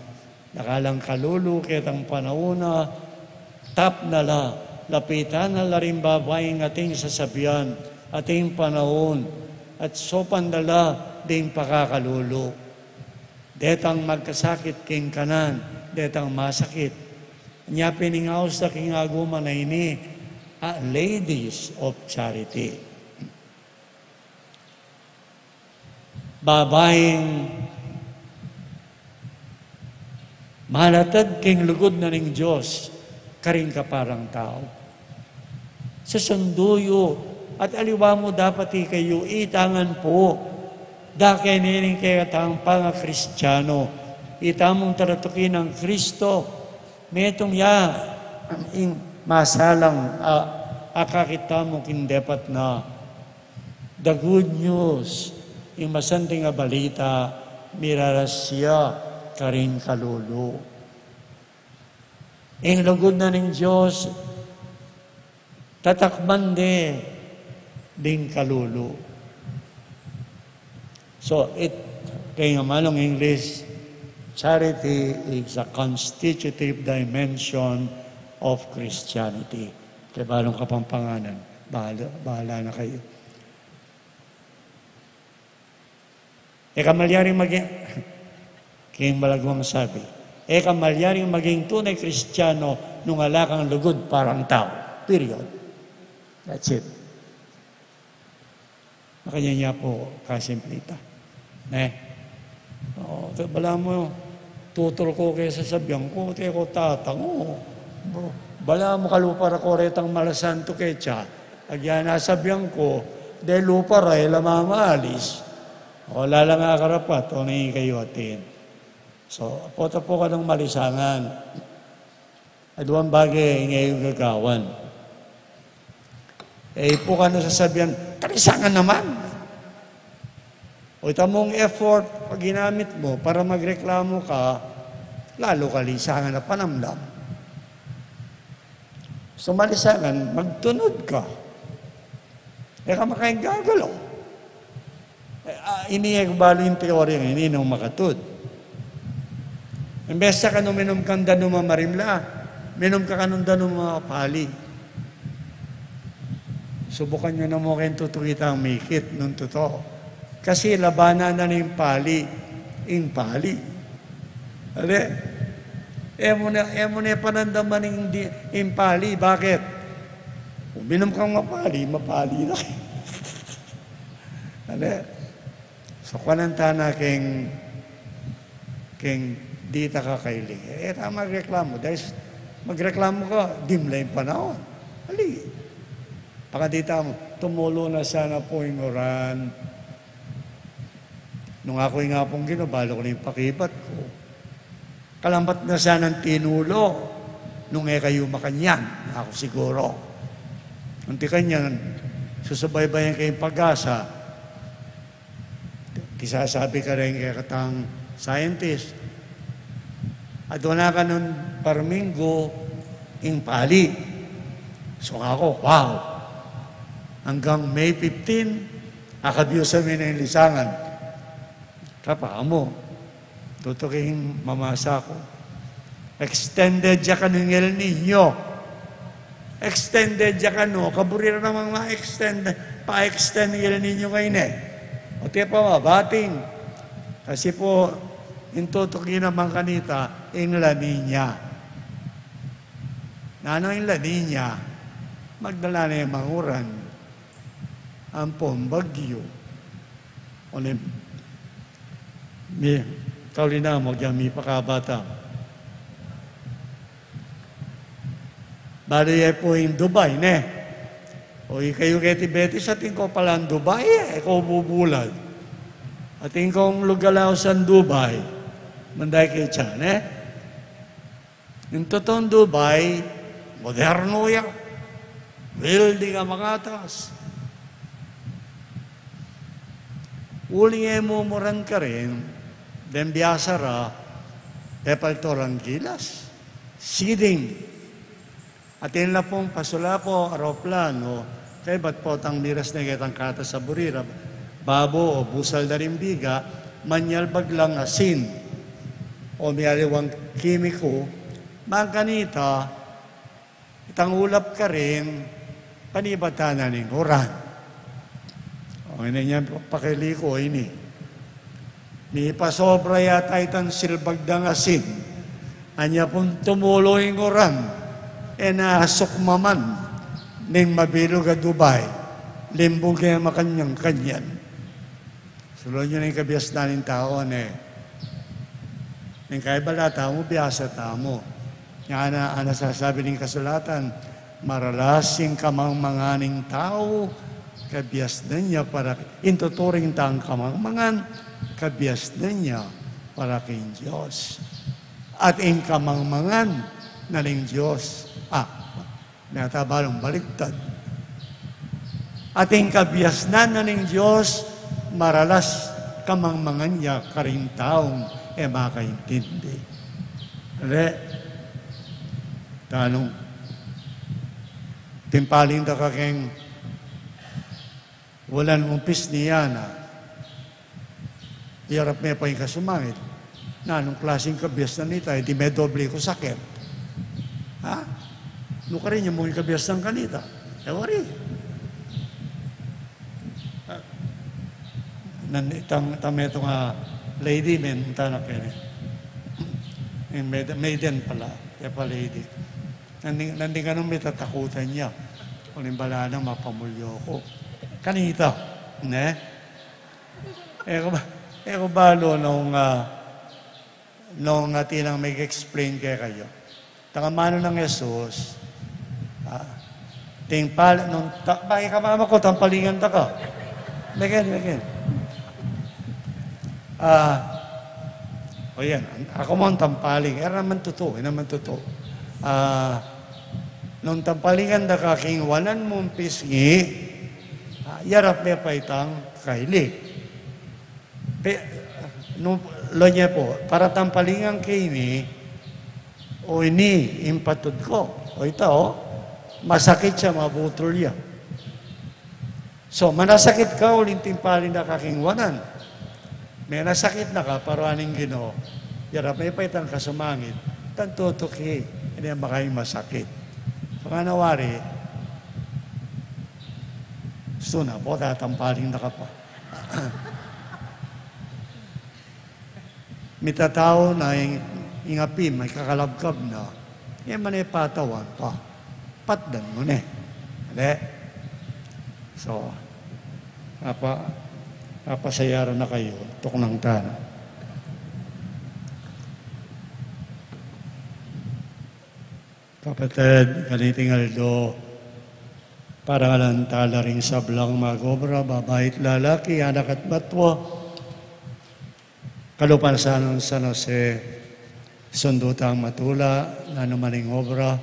nakalang kalulu ketang panaun na, tap na la, lapitan na la ring babaing ating sasabian, ating panaun, at saupan na la ding pakakalulu. Detang magkasakit king kanan, detang masakit. Nya pin ing aus da king aguman a ini, a Ladies of Charity. Babaing malatad king lugud na ning Dios karing kaparang tau. Susundu yu, at aliwa mu dapat ikayu, itangan pu, da keni ning kekatang pangakristiano, itamung talatuki nang Kristo, metung ya ing masalang a, akakit tamu king depat na. The good news Ing masanting a balita, miraras ya karing kalulu. Ing lugud na ning Dios, tatakman de ding kalulu. So, it, kaya nga manung English, charity is a constitutive dimension of Christianity. Kaya balung Kapampanganan, bahala, bahala na kayu. E ka malyaring maging, king malagwang sabi, e ka malyaring maging tunay Kristiyano nung ala kang lugud para tau. Period. That's it. Makanyan ya pu kasimple ita. Ne? O, te, balamu, tutul ku ke sasabian ku, te ku tatangu. Balamu kalupara ku retang malasantu ke tsa. Agyan a sabian ku, de lupara, e la mamalis. O, ala lang akarapat, o, nung ikayu atin. So, apo ta pu kanung malisangan. Aduang bage ing e yu gagawan. E pu kanu sasabian, "Talisangan naman!" O, ita mung effort, pag ginamit mu para magreklamu ka, lalu ka lisangan a panamdam. So, malisangan, magtunud ka. E ka makaigagalaw. E, a, ini e ku balu ing teorya ini nung makatud. Imbes ya kanu minum kang danum a marimla, minum ka kanung danum a pali. Subukan yu na mu keng tutu itang mikit nung tutu. Kasi labanan na ning pali, ing pali. Ale? E mu na, e mu na panandaman ing di, ing pali. Bakit? Uminum kang mapali, mapali na. Ale? So, kuanan ta na keng, keng di ta kakailing. E, ta magreklamu. Dahil s-, magreklamu ka, dimla ing panaun. Ali. Pakadita mu, tumulu na sana pu ing uran. Nung aku ing Apung Ginu, balu ku ning pakibat ku. Kalambat na sanang tinulu nung e kayu makanyan, aku siguro. Anti kanyan, susubaybayan ke ing Pag-asa. Kisasabi kareng kekatang scientist, adwan na kanung parminggu ing pali. So aku, wow! Anggang May fifteen, akabius a mi na ing lisangan. Kapamu, tutuking mamasa ku. Extended ya kanu ing El Niño. Extended ya kanu, kaburi ra namang ma-extend, pa-extend ing El Niño ngeni. O, tiya pa mabating. Kasi pu, ing tutuki naman kanita, ing La Niña. Nanu ing La Niña? Magdala ne mang uran ampong bagyu. O ne, mi, kauli na mu, agyang mipakabata. Balu ye pu ing Dubai, ne? O ikayu keti Betis, atin ko palang Dubai, e, e ko bubulad. Atin kong lugaw sa Dubai, manday ke tsa, ne? Ing tutun Dubai, modernu ya. Building a mangatas. Uling e mumuran karin, deng biasa ra, pepalto rang gilas. Seeding. Atin la pung pasulapo, aroplano, kaybat potang miras ne ketang katas a buri ra, babo o busal da ring biga, manyalbag lang asin o mialiwang kimiku, mang kanita, itang ulap karin, panibatan na ning uran. O, ini niyan, pakiliku ini. Mipasobra yata itang silbag dang asin. Anya pung tumulu ing uran, e na sukmaman ning mabilug a Dubai, limbug e makanyan-kanyan. Sulayan yu na ing kabiasnan ning tau, ne? Ning kaibat tamu, biasa tamu. Nya, ana, ana sasabi ning kasulatan, maralas ing kamangmangan ning tau, kabiasnan ya para, ing tuturing tang kamangmangan, kabiasnan ya para king Dios. At ing kamangmangan na ning Dios, ah, natabalung baliktad. At ing kabiasnan na ning Dios, maralas kamangmangan ya karing taung e makaintindi. Ale, tanung, timpaling da ka keng wanan mung pisngi, a, iyarap me pa ing kasumangit. Nanung klasing kabiasnan ita? E di me doble ku sakit. Ha? Nukarin ya mu ing kabiasnan kanita? E wari. Ah, nan itang, itang metung a lady, men, tanak kene. Ing maid-, maiden pala, e pa lady. Nandin, nandin kanu mitatakutan ya. Uling balamu na mapamulyo ku. Kanita, ne? E ku ba, e ku balu nung, ah, nung atin nang mag-explain kekayu. Tang amanu nang Jesus, ah, timpal-, nung ta-, ba, ika mama ku, tampalingan da ka. Meken, meken. Ah, o yan, aku mu tampaling, e naman tutu, e naman tutu. Ah, nung tampalingan da ka king wanan mung pisngi, ah, iyarap me pa itang kaili. Pe-, nu, lawen ye pu, para tampalingan ke ini, o ini ing patud ku, o ita, o, masakit ya, mabutul ya. So, manasakit ka uling timpalin da ka king wanan. Menasakit na ka, parwanan ning Ginu, iyarap me pa itang kasumangit, tantu tuki, ini makaing masakit. So, ngana wari, gustu na pu, tatampaling da ka pa. Mitatau na ing, ing api, makakalabkab na. E man e patawan pa. Patdan mu ne. Ale? So, apa, apa sayaran na kayu, tuknang tana. Kapatad, kaniting aldo, parangalan tala ring sablang mag-obra, babai at lalaki, anak at matwa, kalupa na sana nang San Jose, sundu tang matula, nanu man ing obra,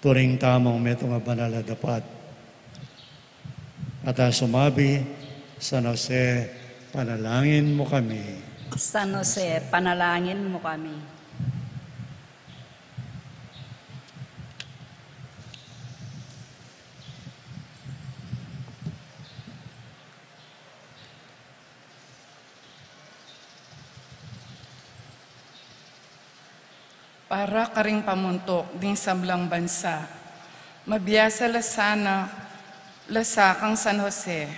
turing tamung metung a banal a dapat. At a sumabi, San Jose, panalangin mu kami. San Jose, panalangin mu kami. Para karing pamuntuk ding sablang bansa, mabiasa la sana lasa kang San Jose,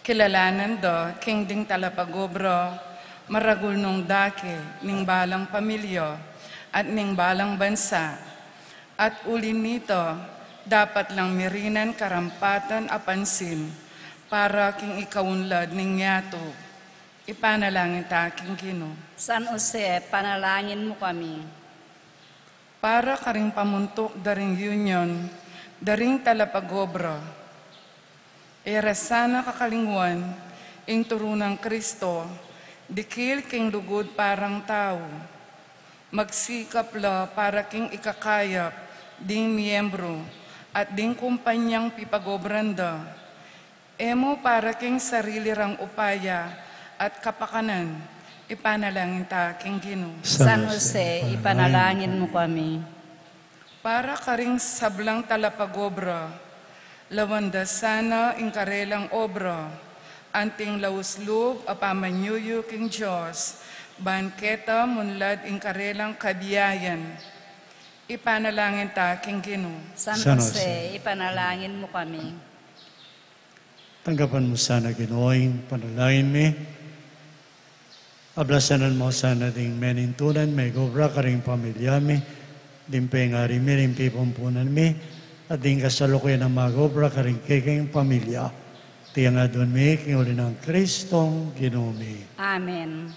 kilalanan da king ding talapagobra, maragul nung dake ning balang pamilya at ning balang bansa, at uli nita, dapat lang mirinan karampatan a pansin para king ikaunlad ning yatu. Ipanalangin ta king Ginu. San Jose, panalangin mu kami. Para karing pamuntuk da ring union, da ring talapagobra, e ra sana kakalingwan ing turu nang Kristo, dikil king lugud parang tau. Magsikap la para king ikakayap ding miyembru at ding kumpanyang pipagobran da. E mu para king sarili rang upaya at kapakanan, ipanalangin ta king Ginu. San Jose, ipanalangin mu kami. Para karing sablang talapagobra, lawan da sana ing karelang obra, anting laus lub a pamanyuyu king Dios, ban keta munlad ing karelang kabiayan. Ipanalangin ta king Ginu. San Jose, ipanalangin mu kami. Tanggapan mu sana, Ginu, ing panalangin mi. Ablasan mu sana ding menintunan, mag-obra karing pamilya mi, ding pengari mi, ding pipumpunan mi, at ding kasalukuyan a mag-obra karing kekeng pamilya. Iti ing aduan mi king uli nang Kristong Ginu mi. Amen.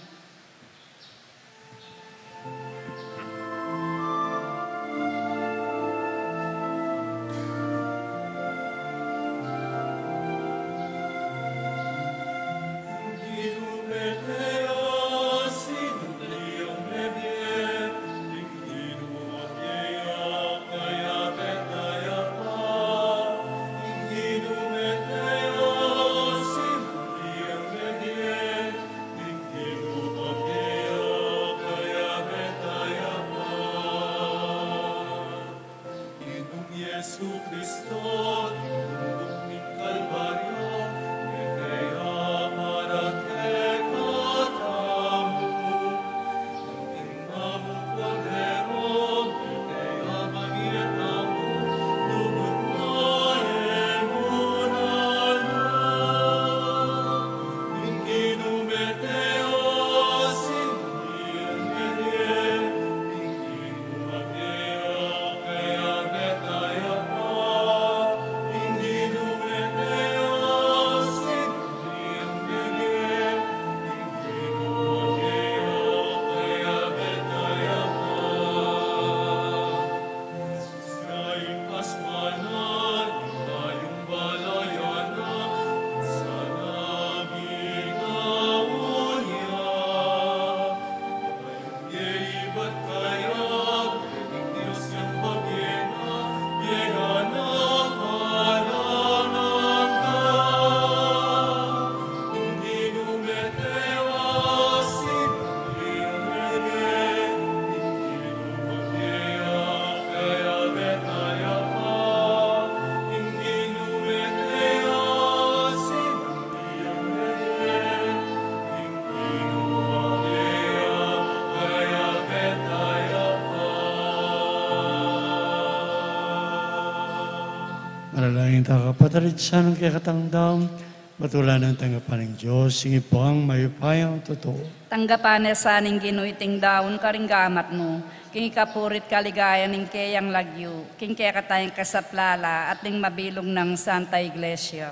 Dalangin ta kapatad, iti kekatang daun, batulan tang tanggapan ning Dios, ing Ibpang mayupayang tutu. Tanggapan na sa ning Ginu iting daun karing gamat mu, king ikapuri't kaligayan ning keyang lagyu, king kekatang kasaplalan at ning mabilug nang Santa Iglesia.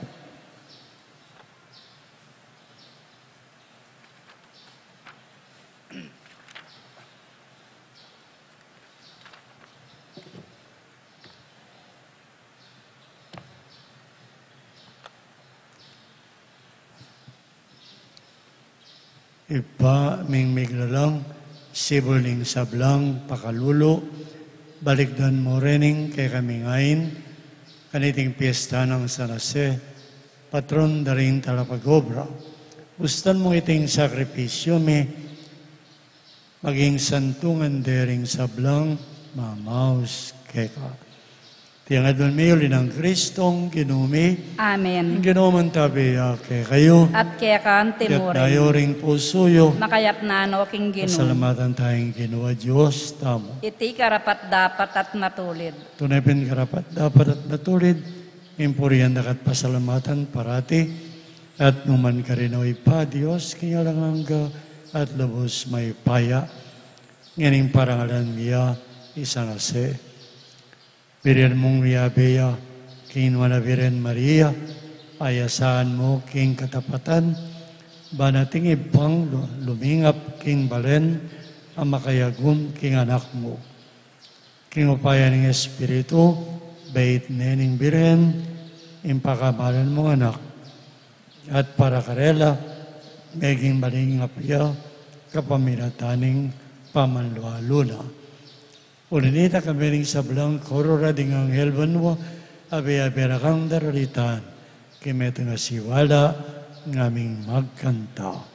Ibpa ming miglalang, sibul ning sablang pakalulu, balikdan mu rening kekami ngeni, kaniting piesta nang San Jose, patron da ring talapag-obra. Ustan mu iting sakripisyu mi, maging santungan de ring sablang mamaus keka. Iti ngan mi uli nang Kristong Ginu mi. Amen. Ing Ginu mantabi ya kekayu. At keka mu rin. Iyatna yu ring pusu yu. Makayatna no king Ginu. Pasalamatan taya ing Ginu a Dios tamu. Iti karapat-dapat at matulid. Tune pin karapat-dapat at matulid, ing purian daka at pasalamatan parati, at nukarin man, O Ibpa, Dios king alang angga at lubus mayupaya. Ngening parangalan mi ya i San Jose, birian mung miyabe ya king nuan a Birhen Maria, ayasaan mu king katapatan, ban ating ibpang lu-, lumingap king balen a makayagum king anak mu. King upaya ning Espiritu, beit ne ning Birhen ing pakamalan mung anak, at para karela meging malingap ya kapamilatan ning pamanlualu na. Uli nita, kami ring sablang korora ding anghel banua, abe-abe ra kang daralitan, king metung a siwala ngaming magkanta.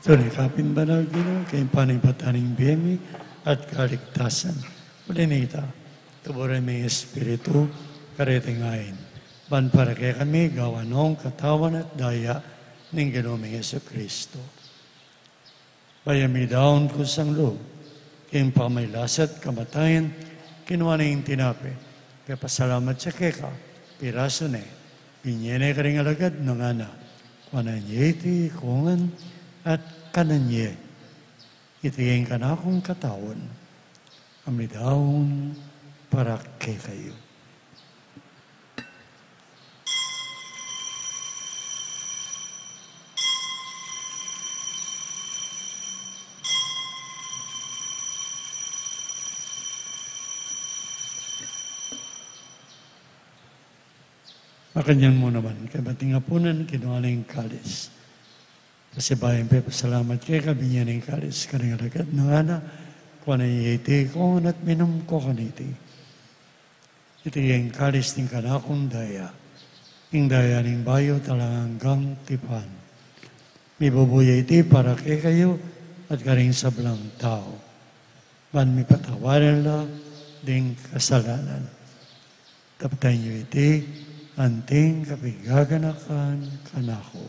Tune ka pin, banal Ginu, king panibatan ning bie mi at kaligtasan. Uli nita, tuburan me ing Espiritu kareti ngeni, ban para kekami gawan nong katawan at daya ning Ginu ming Jesucristo. Bayu midaun kusang lub king pamagkasakit at kamatayan, kinua ne ing tinape, pepasalamat ya keka, pirasu ne, binie ne karing alagad na, ngana: Kuanan ye iti ikongan at kanan ye, iti ing kanakung katawan, a midaun para kekayu. Makanyan mu naman, kaybat ning apunan, kinua ne ing kalis. Pasibayu yang pepasalamat keka, binie ne ing kalis karing alagad na, ngana: Kuanan ye iti ikongan at minum ko kaniti, iti ing kalis ning kanakung daya, ing daya ning bayu at alang anggang tipan. Mibubu ya iti para kekayu at karing sablang tau, ban mipatawad la ding kasalanan. Daptan yu iti, anting kapigaganakan kanaku.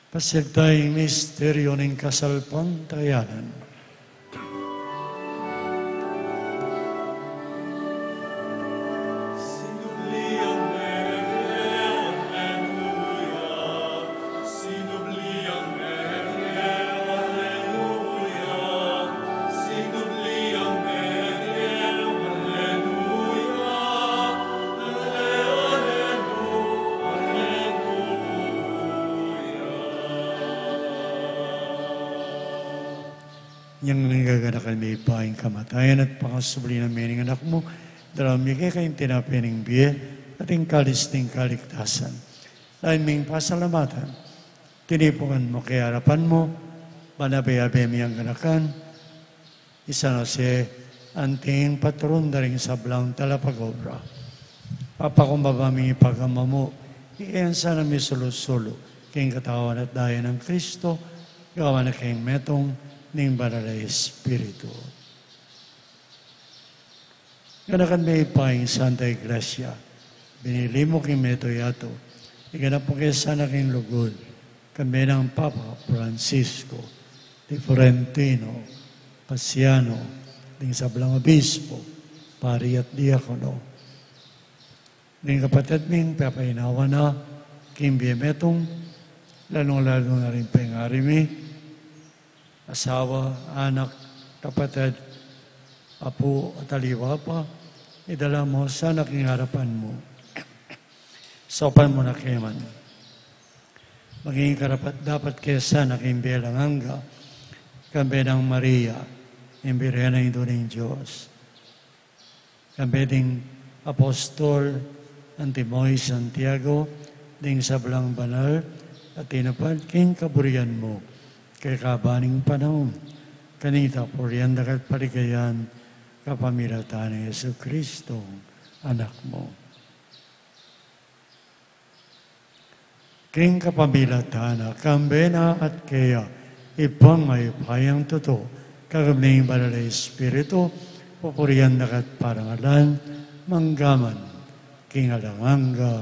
Pasiag taya ing misteryu ning kasalpantayanan. Inyang gaganakan mi, Ibpa, ing kamatayan at pangasubli na ning Anak mu, daraun mi keka ing tinape ning bie at ing kalis ning kaligtasan. Lain ming pasalamatan, tinipukan mu king arapan mu, ban abe-abe ming ganakan i San Jose, anting patron da ring sablang talapag-obra. Papakumbaba ming ipagkalub mu, ikayang sana misulu-sulu king katawan at daya nang Kristo, gawan na king metung ning Banal a Espiritu. Ganakan me, Ibpa, ing Santa Iglesia, binili mu king meto yatu. Iganap mu ke sana king lugud, kambe nang Papa Francisco, di Florentino, Cassiano, ding sablang obispo, pari at diakono, ding kapatad ming pepaynawa na king bie metung, lalung-lalu na ring pengari mi, asawa, anak, kapatad, apu at aliwa pa, idala mu sana king arapan mu. Saupan mu na ke man maging karapat-dapat ke sana king bie alang angga, kambe nang Maria, ing Birhen a Indu ning Dios, kambe ding apostol, anti Moy Santiago, ding sablang banal a tinupad king kaburian mu, king kaban ning panaun, kanita purian da ka at paligayan, kapamilatan nang Jesucristo, Anak mu. King kapamilatan na, kambe na at keya, Ibpang mayupayang tutu, kagum ning Banal a Espiritu, pupurian da ka at parangalan, mangga man king alang angga.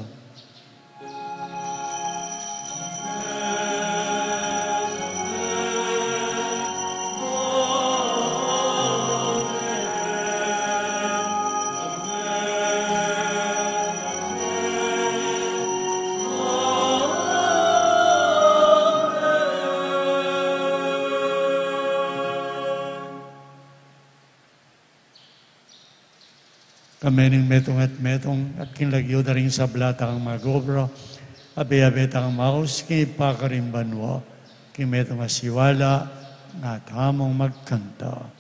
Kambe ning metung at metung, at king lagyu da ring sabla tang mag-obra, abe-abe tang maus king pakarin banua, king metung a siwala, nga tamung magkanta.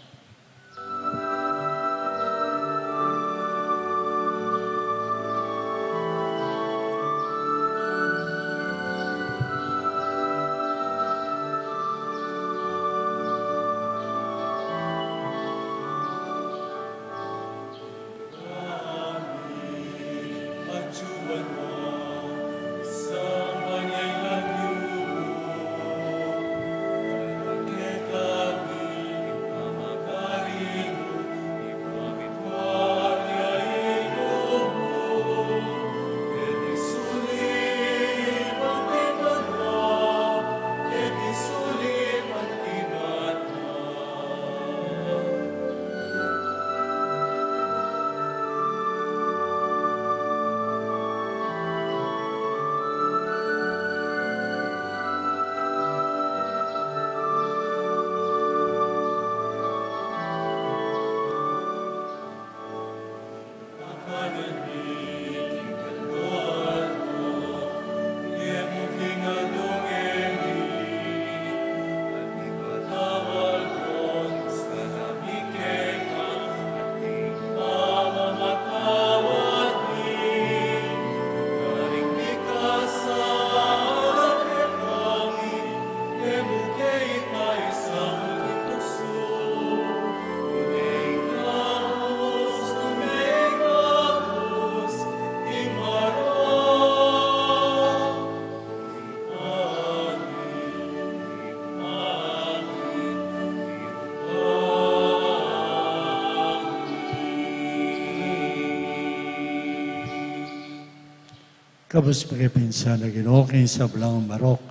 Kabus pake pinsan a Ginu king sablang marok,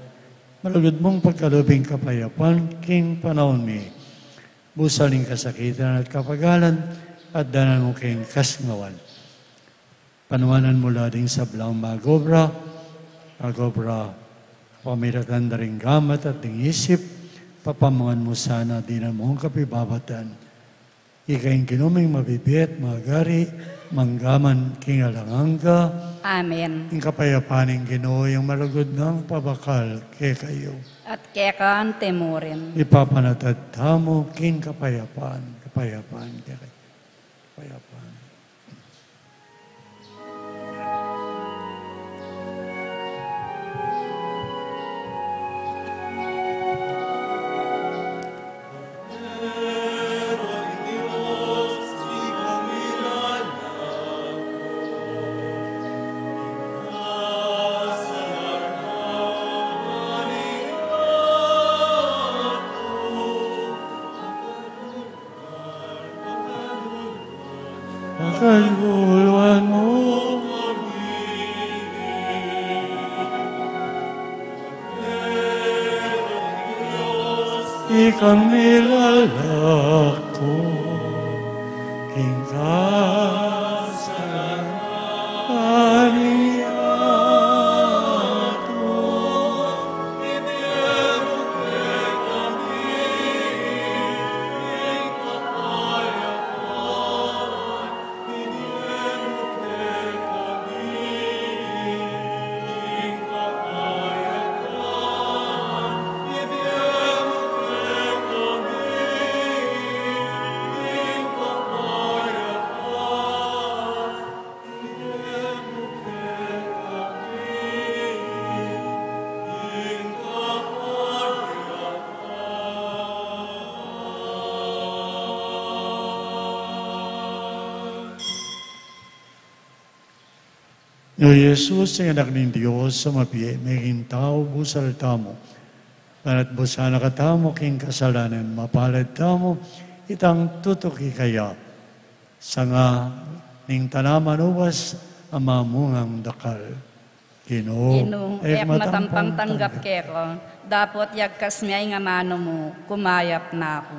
malugud mung pagkalub ing kapayapan king panaun mi. Busal ning kasakitan at kapagalan, at danan mu king kasngawan. Panuanan mu la ding sablang magobra, magobra pamilatan da ring gamat at ding isip, papamungan mu sana dinan mung kapibabatan. Ika ing Ginu ming mabibie at magari, mangga man king alang angga. Amen. Ing kapayapan ning Ginu ing malugud nang pabakal kekayu. At keka antimurin. Ipapanatag tamu king kapayapan, kapayapan kekayu. Kapayapan. Pakaluluan mu kami. Ikang nilalako king kasalanan. O Jesus, ing Anak ning Dios a mabie, meging tau, busal tamu. Panatbu sana katamu king kasalanan, mapalad tamu itang tutuki kaya. Sanga ning tanaman ubas a mamungang dakal. Ginu, Ginu, e ku matampang tanggap keka, dapot yagkas me ing amanu mu, kumayap na ku.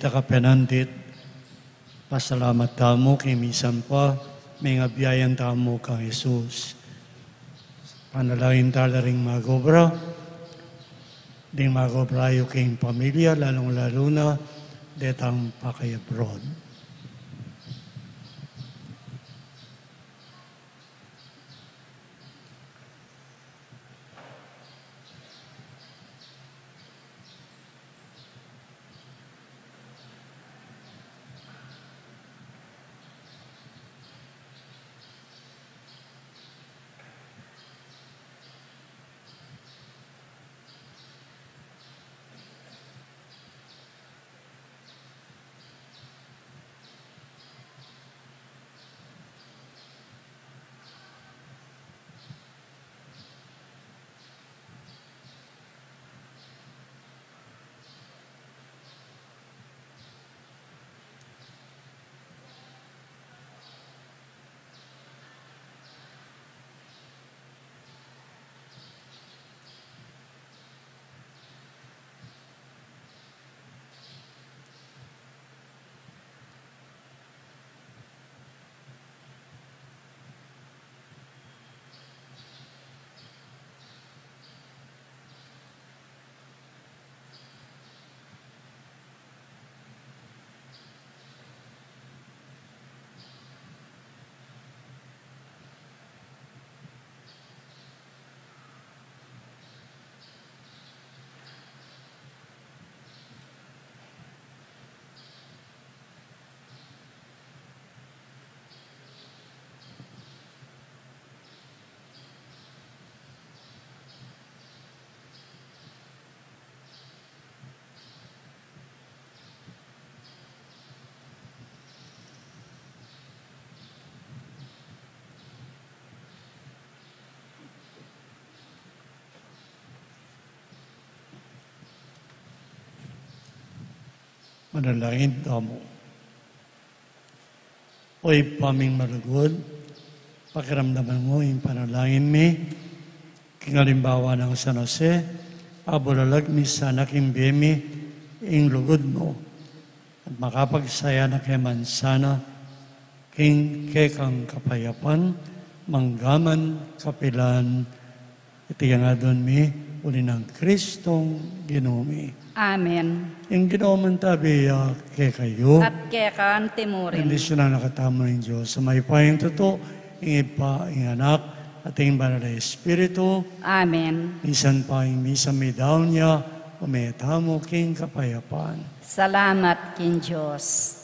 Daka penandit, pasalamat tamu king misan pa, mengabiayan tamu kang Jesus. Panalangin tala ring magobra, ding magobra yu king pamilya, lalung-lalu na detang paki-abroad. Manalangin tamu. O Ibpa ming malugud, pakiramdaman mu ing panalangin mi king alimbawa nang San Jose, abulalag mi sana king bie mi ing lugud mu, at makapagsaya na ke man sana king kekang kapayapan, manggaman kapilan. Iti ngan adwan mi uli nang Kristong Ginu mi. Amen. Ing Ginu mantabi ya kekayu. At keka antimurin. Bendisyunan na katamu ning Dios a mayupayang tutu, ing Ibpa, ing Anak, at ing Banal a Espiritu. Amen. Misan pa ing misa midaun ya, ume tamu king kapayapan. Salamat king Dios.